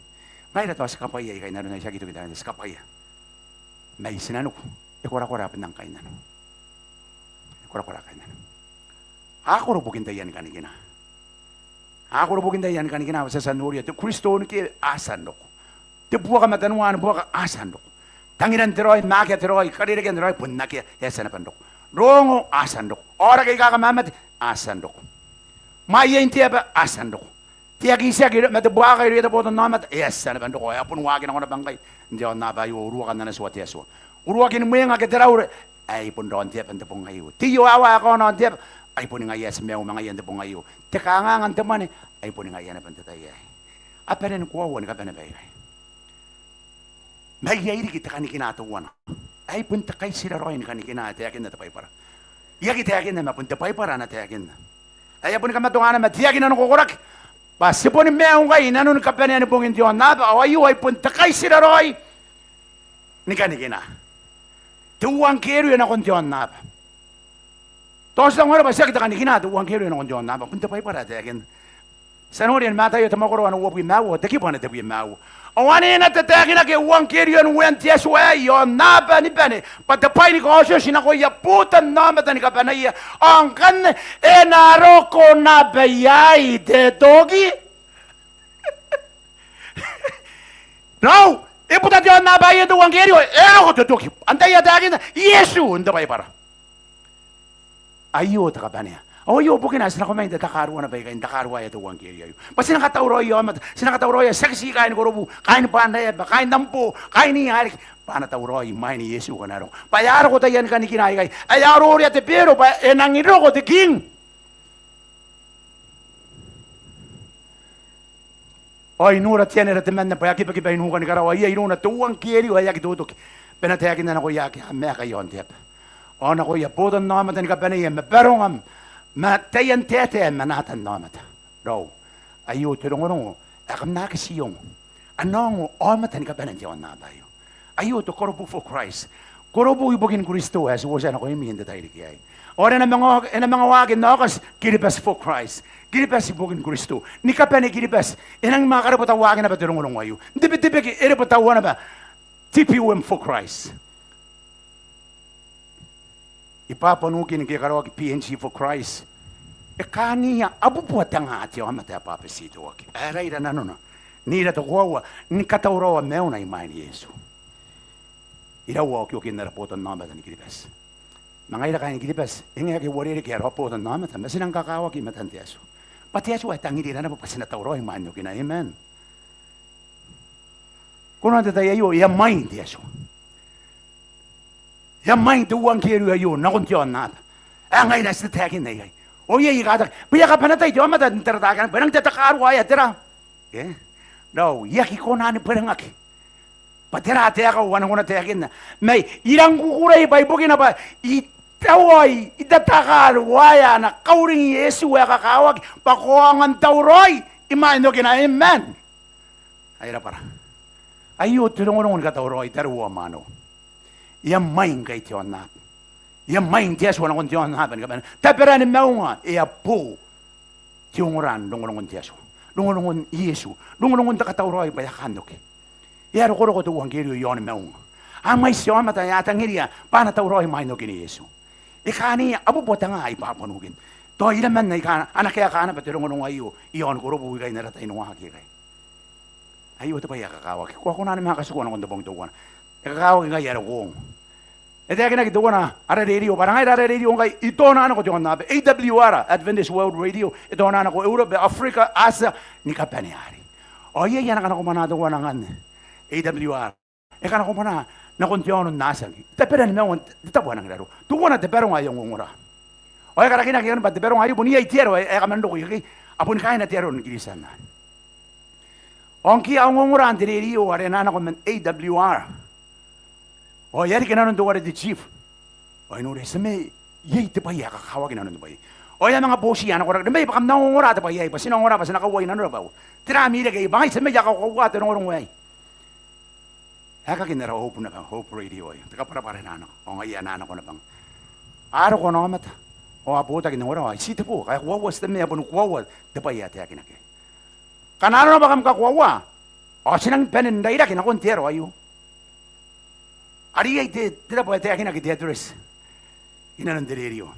Ngaira tao ti kabwaia ikai n arona ae ti aki toki n taai, ti kabwaia. Ma i tinaniku, e korakora bon ana kainnano. E korakora kainnano. A koro bukin taiani kanikina. A koro bukin taiani kanikina, bwa ti a tia n noria te Kristo ni ke a tia n roko. Te buaka mataniwia ni buaka a tia n roko. Tangiran te raoi, ma akea te raoi, karerekean te raoi, bon akea, e a tia naba n roko. Rongo a tia n roko. Aoraki aika kamamate a tia n roko. Mwaiein te aba a tia n roko. Te aki itiaki ma te buakaka irouia te botannaomata e a tia naba n roko. E a bon waaki nako naba ngkai n te aonnaba aio uruakan ana tua te Atua. Uruakin mwenga ke te raure ae e bon raon te aba n te bong aio. Te iowawa ae kaona aon te aba ai boni ngaia ae ti maiu ma ngaia n te bong aio. Te kanganga n te mwane ai boni ngaia naba n te tai aei. A bane ni koaua ni kabane baikai. Ma iai riki te kanikina teuana ae bon te kaitira raoi ni kanikina ae taekinna te Baibara. I aki taekinna ma bon te Baibara ae na taekinna. Ae a boni kamatoa naba ma te aki nanokokoraki bwa ti boni maiu ngkai i nanoni kabanean bongin te aonnaba, ao aio ai bon te kaitira raoi ni kanikina. Te euangkerio nakon te aonnaba. Tao ti taku arona bwa tiaki te kanikina te euangkerio nakon te aonnaba, bon te Baibara ae taekinna. Ti a noria ni Mataio te mwakoro ae uabwi ma aua, te kibu ae tebwi ma aua. Ao ane e na tataekinaki euangkerio n uean te Atua aei i aonnaba ni bane, bwa te bwai ni kaotioti nakoia botannaomata ni kabaneia. Ao ngkanne e na roko naba iai te toki. Raou, e buta te aonnaba aei te euangkerio, e roko te toki. Antai ae taekinna? Iesu n te Baibara. Aio te kabanea. Ao aio bukina ae ti nako mai n tatakarua naba ikai, n tatakarua ae te euangkerio aio. Bwa ti na katauraoia aomata, ti na katauraoia tiaki ti kaain korobu, kaain bwanra aba, kaain am boo, kaain ia riki. Bwa a na tauraoi imwain Iesu ngkana e roko. Bwa e a roko taiani kanikina aikai. Ae a ururia te bero, bwa e nangi roko te King. Ao I nora te anera temanna bwa e a kibakiba i nuka ni karawa, iai irouna te euangkerio ae aki totoki. Bwa e na taekinna nakoia ake a maeka i aon te aba. Ao nakoia botannaomata ni kabaneia ma baronga ma taian taetae ma Atannaomata. Raou, aio te rongorongo ae kam na aki tii ongo. A na ongo aomata ni kabanean te aonnaba aio. Aio te Korobu for Christ. Korobu ibukin Kristo ae ti uotia nakoimi n te tairiki aei. Ao are e na manga, e na manga waaki n Aokati, Kiribati for Christ. Kiribati ibukin Kristo. Ni kabane Kiribati. E nangi manga karabwatauaki naba te rongorongo aio. N te Betebeke e rabwataua naba T P U M for Christ. I Papua New Guinea ngke e karaoaki P N G for Christ, e kaania abubua te nga te aomata ae bwabetitoaki. Ae raira nanona n ira te koaua ni katauraoa maiuna imwain Iesu. Iraua okiokin ara botannaomata ni Kiribati. Ma ngaira kaain Kiribati, e ngae ngke e uarereke ara botannaomata ma ti nang kakawaki i matan te Atua. Bwa te Atua e tangirira naba bwa ti na tauraoi imwain okina. Amen. Ko noria n te tai aio, e a mwaing te Atua. E a mwaing te euangkerio aio nakon te aonnaba. Ae ngaira ae ti tataekinna ikai. Ao iai ae kataki bwa e a kabanatai te aomata n taratara, bwa e nang tatakarua ae tera. E? Raou, I aki kona ni bwerengaki bwa tera taeka ae N na kona n taekinna. Ma I rangi ni kukurei bwa ibukina bwa I tauraoi, I tataka ruaea ana kauring Iesu ae kakawaki bwa ko aonga n tauraoi imwain okina. Amen. Ai raba ra. Aio te rongorongo ni katauraoi, tariu ao mwaneu. E a mwaing ngkai te aonnaba. E a mwaing te Atua nakon te aonnaba ni kabane. Taberan maunga e a bo te ongora n rongorongon te Atua, rongorongon Iesu, rongorongon te katauraoi bwa e a kaan oki. E a rokoroko te euangkerio i aoni maunga. A mwaiti aomata ae a tangiria bwa a na tauraoi imwain okin Iesu. E kaania abubua tenga i Papua New Guinea. Tao iraman aika a na kaeka naba te rongorongo aio i aoni Korobu ikai, n ara tai n waaki ikai. Aio te bwai ae kakawaki. Ko a kona ni manga katikua nakon te bong teuana. E kakawaki ngkai are ko ongo. E taekinaki teuana ara rerio, bwa ngaira ara rerio ngkai e taona nako te aonnaba. A W R, Adventist World Radio, e taona nako Europe, Africa, Asia ni kabane arei. Ao iai ana kanakomana teuana ngkanne, A W R. E kanakomana nakon te aono n Atiaki. Taberan maunga te tabo ae nang raro. Teuana te baronga ae ongongora. Ao e karakinaki bwa te baronga aio bon iai te aro ae e kaman roko ikai. A boni kaaina te aro ni Kristian. Ao ngke a ongongora n te rerio are e na nako man A W R, ao e a riki nanon teuare te chief. Ao e noria, ti a mena iai te bwai ae kakawaki nanon te bwai. Ao e a manga boti ana koraki, remember bwa kam na ongongora te bwai aei, bwa ti na ongora bwa ti na kauai nanora bwa tera ami reke, bwa ngai ti a mena ni kakoaua te rongorongo aei. Aekakin ara Hope naba, Hope Radio aio, te kabwarabwara e na nako, ao ngaia e na nako naba. A roko ana aomata ao a botaki n ongora, ao e titebo, kakoaua, ti a mena boni koaua te bwai ae taekinaki. Ngkana arona bwa kam kakoaua, ao ti nang bane n rairaki nakon te aro aio are iai te, te tabo ae taekinaki, te address inanon te rerio.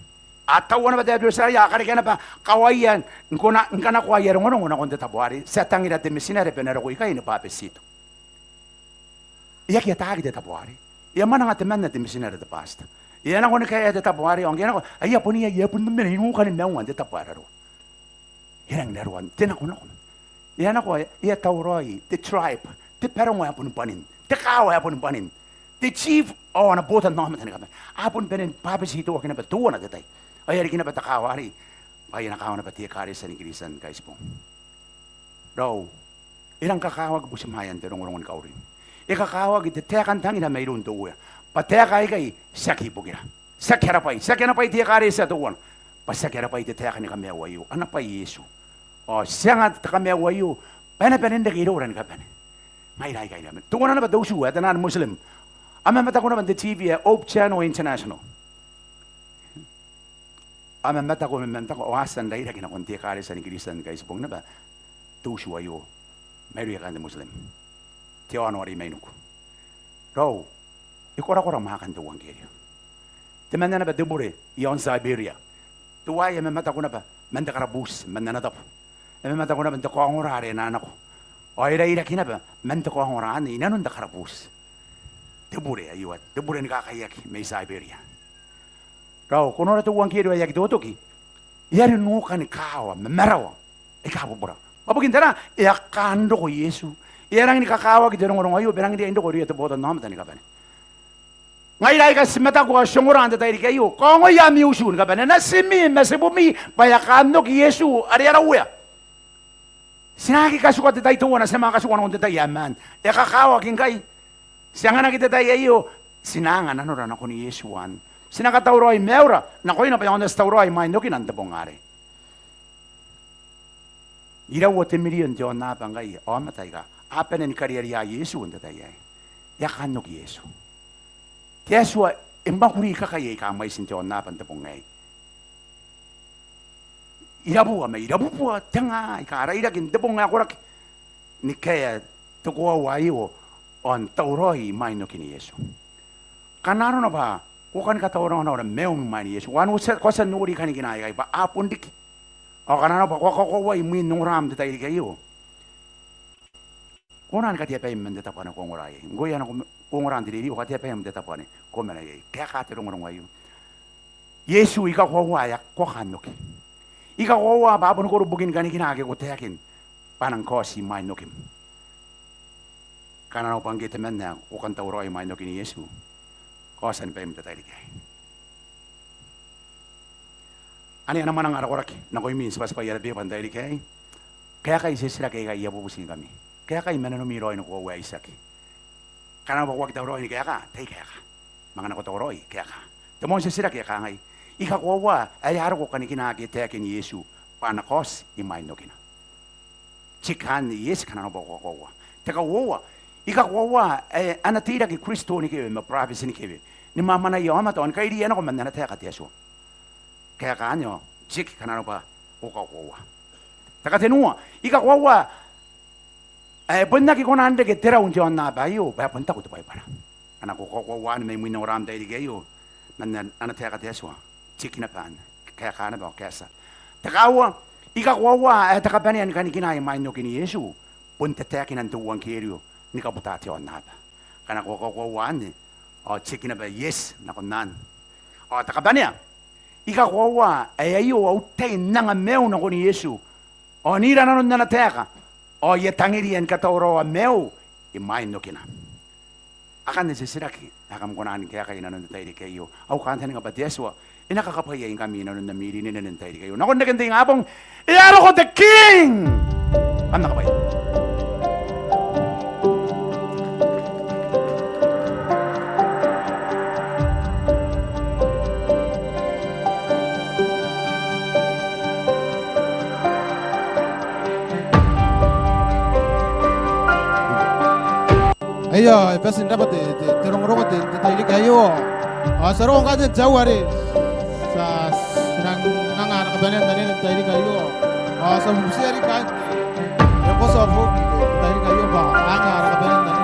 A taua naba te address arei, a karekea naba kawaia ni kona, ni kanakoa aia rongorongo nakon te tabo arei. Ti a tangira te mitinare bwa e na roko ikai ni bwabetito. E aki ataaki te tabo arei. E a mwananga temanna te mitinare, te pastor. E a nako ni kaea te tabo arei, ao ngke e a nako, aia bon iai, e a bon mena i nukan maunga n te tabo ae raroa. E rangi n raroa n te nakonako. E a nako, e a tauraoi te tribe, te baronga ae boni bwanin, te kaawa ae boni bwanin, te chief ao ana botannaomata ni kabane. A boni bane ni bwabetitoaki naba teuana te tai. Ao e a riki naba te kaawa arei bwa e na kaawa naba te ekaretia ni Kristian ni Kaitibong. Raou, e rang kakawaki butimwaean te rongorongo ni kauring. E kakawaki te taeka n tangira mairoun te Uea bwa taeka aikai tiaki ibukira. Tiaki ara bwai, tiaki ana bwai te ekaretia teuana. Bwa tiaki ara bwai te taeka ni kamaiu aio, ana bwai Iesu. Ao ti anga te kamaiu aio bwa e na bane n reke iroura ni kabane. Ngaira aikai ni kabane. Teuana naba te utu ae te naan Muslim. A mamataku naba n te T V ae Hope Channel International. A mamataku, a mamataku, ao a tia n rairaki nakon te ekaretia ni Kristian ni Kaitibong naba te utu aio mairouia kaain te Muslim. Te aono are i Mainiku. Raou, e korakora mwaakan te euangkerio. Temanna naba te bure i aon Siberia. Teuaei e mamataku naba man te karabuti man ana tabo. E mamataku naba n te kaongora are e na nako. Ao e rairaki naba man te kaongora anne i nanon te karabuti. Te bure aio, te bure ni kakaiaki mai Siberia. Raou, ko nora te euangkerio ae aki totoki. E a riki nukan kaawa ma marawa aika bubura. Bwa bukin tera? E a kaan roko Iesu. E a rangi ni kakawaki te rongorongo aio bwa e rangi n riai n roko irouia te botannaomata ni kabane. Ngaira aika ti mataku ao ti ongora n te tairiki aio, kaongoia ami utu ni kabane, natimi ma tibumi, bwa e a kaan oki Iesu are ara Uea. Ti na aki katikua te tai teuana, ti a manga katikua nakon te tai ae maan. E kakawaki ngkai. Ti anganaki te tai aio, ti na anga nanora nakon Iesu anne. Ti na katauraoi maiura nakoina bwa e aonga n tauraoi imwain okina n te bong arei. Iraua te mirion te aonnaba ngkai, aomata aika a bane ni kariaria Iesu n te tai aei. E a kaan oki Iesu. Te Atua e mwakuri kakai aika mwaiti n te aonnaba n te bong aei. Irabubua ma irabubua tenga aika a rairaki n te bong ae koraki ni kaea te koaua aio ao n tauraoi imwain okin Iesu. Ngkana arona bwa ko kani katauraoa naba maium imwain Iesu, ao ko a tia, ko a tia n nori kanikina aikai bwa a bon riki. Ao ngkana arona bwa ko a kakoauai imwin ongoram n te tairiki aio, ko na ni kateabaim man te tabo ane ko ongora iai. Ngkoe ae ko ongora n te rerio, kateabaim man te tabo ane ko mena iai. Kaeka te rongorongo aio. Iesu, I kakoaua ae ko a kaan oki. I kakoaua bwa a boni koro bukin kanikina ake ko taekin bwa a nang kaoti imwain okim. Ngkana arona bwa ngke temanna ae ko kan tauraoi imwain okin Iesu, ko a tia ni baim n te tairiki aei. Ane ana mwananga ara koraki nakoimi n tibwatibwai ara beba n te tairiki aei. Kaekai titiraki aika I a bubutingkami. Kaekai ma nanomi raoi ni koaua ae itiaki. Kanga naba ko aki tauraoi ni kaeka, tai kaeka. Ma ngkana ko tauraoi, kaeka. Te moan titiraki e kangai: I kakoaua ae a roko kanikina ake e taekin Iesu bwa a na kaoti imwain okina? Tiaki anne, ieti, kanga naba ko kakoaua. Te kauoua, I kakoaua ae ana teirake Kristo ni kewe ma burabeti ni kewe ni mwamwanaia aomata ao ni kairiia nako man ana taeka te Atua? Kaeka anne ao tiaki, kanga naba ko kakoaua. Te katenua, I kakoaua ae bon aki kona n reke te rau n te aonnaba aio bwa e bon taku te Baibara. Ngkana ko kakoaua anne mai mwin ongora n te tairiki aio man ana taeka te Atua, tiaki naba anne, kaeka naba ao kaetia. Te kaaua, I kakoaua ae te kabanea ni kanikina imwain okin Iesu bon te taekina n te euangkerio ni kabuta te aonnaba. Ngkana ko kakoaua anne ao tiaki naba, ieti, nakon anne. Ao te kabanea, I kakoaua ae aio au tai n anga maiu nakon Iesu ao n ira nanon ana taeka ao I a tangiria ni katauraoa maiu imwain okina. Akanne titiraki ae kam kona ni kaekai inanon te tairiki aio. Au kantaninga bwa te Atua e na kakabwaiaingkami inanon ami rine n te tairiki aio. Nakon reken te ingabong, e a roko te King! Kam na kabwaia. Aio e bati n rabwa te, te, te rongorongo n te, te tairiki aio. Ao ti a roko ngkai n te aua are ti a, ti nang anga ara kabanea n anene n te tairiki aio. Ao ti a bubutia riki kaain te, te Koso of Hope n te, te tairiki aio bwa a anga ara kabanea n anene.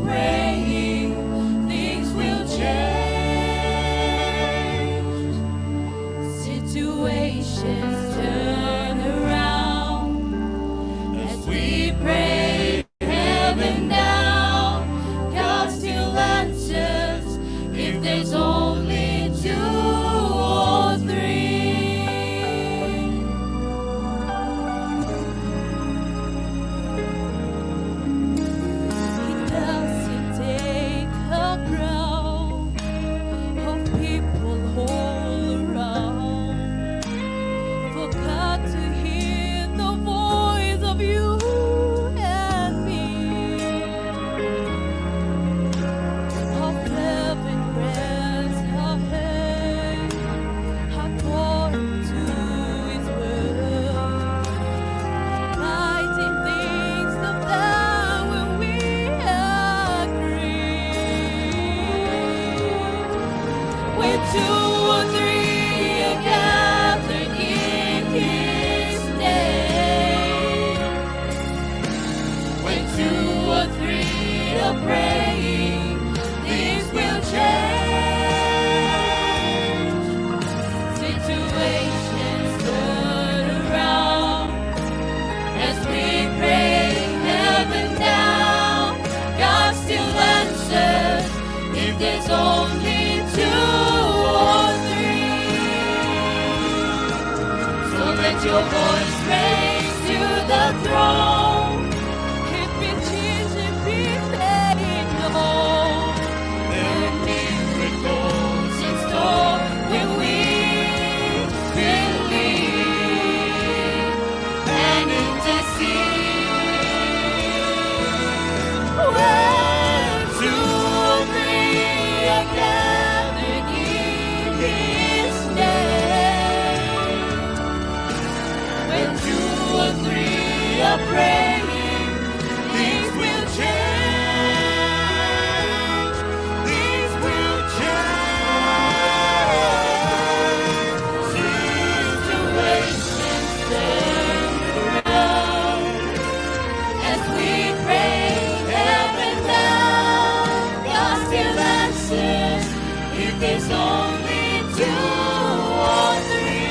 praying, things will change. Situations turn around as we pray heaven down. God still answers if there's only two or three. He doesn't take a crowd of people all around for God to hear the voice of you and me. Of heaven grants a hand, according to his word. Mighty things of that when we agree. Where two or three are gathered in his name. When two or three are praying, things will change. Situations turn around as we pray heaven down. God still answers if there's only two or three. So let your voice raise to the throne. His petition be made known. There are miracles in store when we believe and intercede. Where two or three are gathered in his name. When two or three are praying, things will change. Things will change. Situations turn around as we pray heaven down. God still answers if there's only two or three.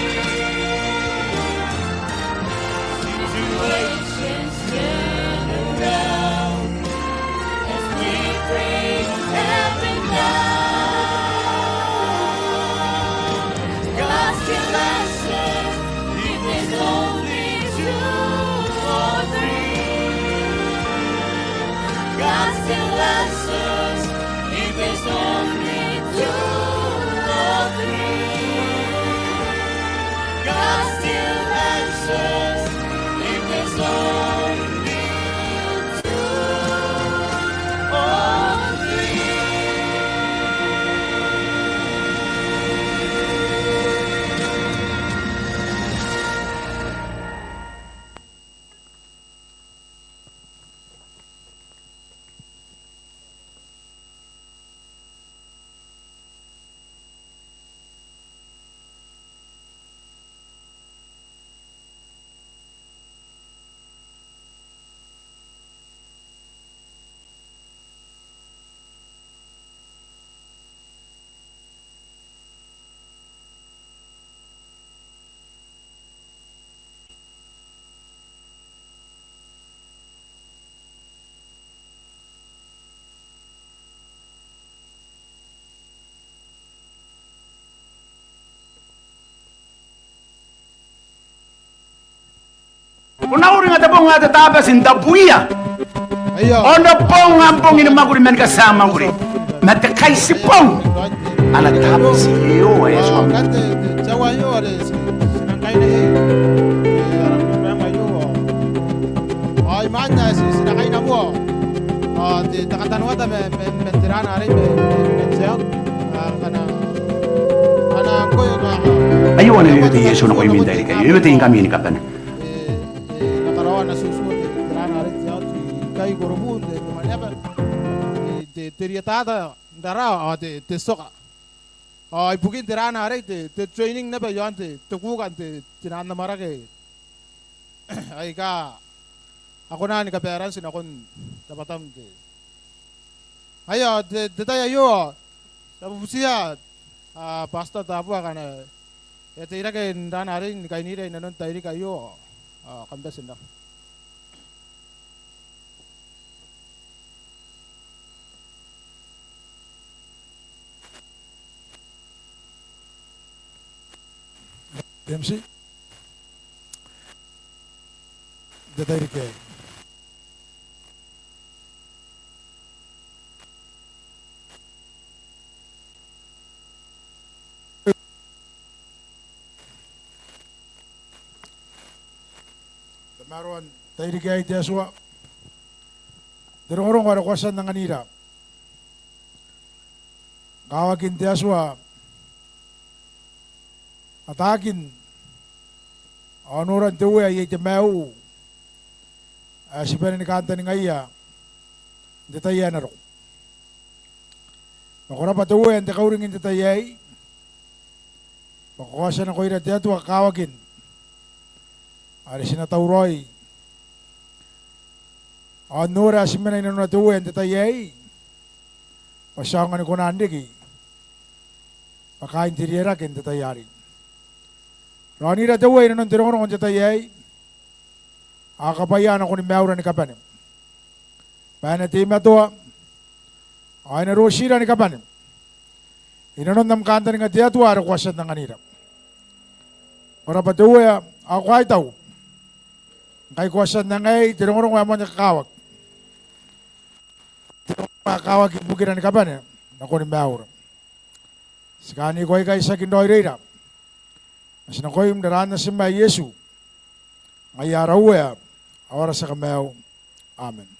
Situations turn around as we pray heaven down. God still answers if there's only two or three. God still answers if there's only two or three. God still answers if there's only two or three. Ko na uringa te bong ae te Tabati n tabuia. Ao n te bong ae bong ni mwakuri man te kaitiamwakuri ma te kaitibong ana Tabati Iehova ae Atuam. Ao i maanna ti, ti na kaina moa. Ao te, te katanoata ma, ma, ma te rana arei ma, ma, ma te aono. Ao ngkana, ngkana ngkoe ka, ka, aio ana wewete Iesu nakoimi n tairiki aio. E wewete ngkami ni kabane. E, e, na karaoa ana tiotio te, te rana arei te aono, te kai korobu, te, te maneaba. E, te, te rietata n rara, ao te, te tioka. Ao ibukin te rana arei te, te training naba iaon te, te kuuka n te, te naan amwarake aika a kona ni kabaranti nakon rabwatam te, Aio, te, te tai aio, ti a bubutiia, a, Pastor Tabua ngkana e a teirake n raana arei ni kainira inanon tairiki aio, a, kam bati n raba. Te M C. Te tairiki aei. Tamaroan tairiki aei te Atua. Te rongorongo are ko a tia n anganira. Kawakin te Atua. Ataakin ao noran te Uea iai te maiu ae ti bane ni kantaningaia n te tai ae na roko. Ma ko rabwa te Uea n te kauring n te tai aei, bwa ko a tia nakoira te Atua kakawakin are ti na tauraoi ao n nora ae ti mena inanona te Uea n te tai aei, bwa ti aonga ni kona n riki bwa kaain te riaerake n te tai arei. Raonira te Uea inanon te rongorongo n te tai aei, ao kabwaia nakoni maiura ni kabane bwa e na teimatoa ao e na rotira ni kabane inanon am kantaninga te Atua are ko a tia n anganira. Ko rabwa te Uea ao ko a kaitau ngkai ko a tia n angai te rongorongo ae moan te kakawaki, te rongorongo ae kakawaki ibukira ni kabane nakoni maiura. Ti kaaniko aikai tiaki n raoiroira, ma ti nakoim n aran Natim ae Iesu, ngaia ara Uea ao ara tia Kamaiu. Amen.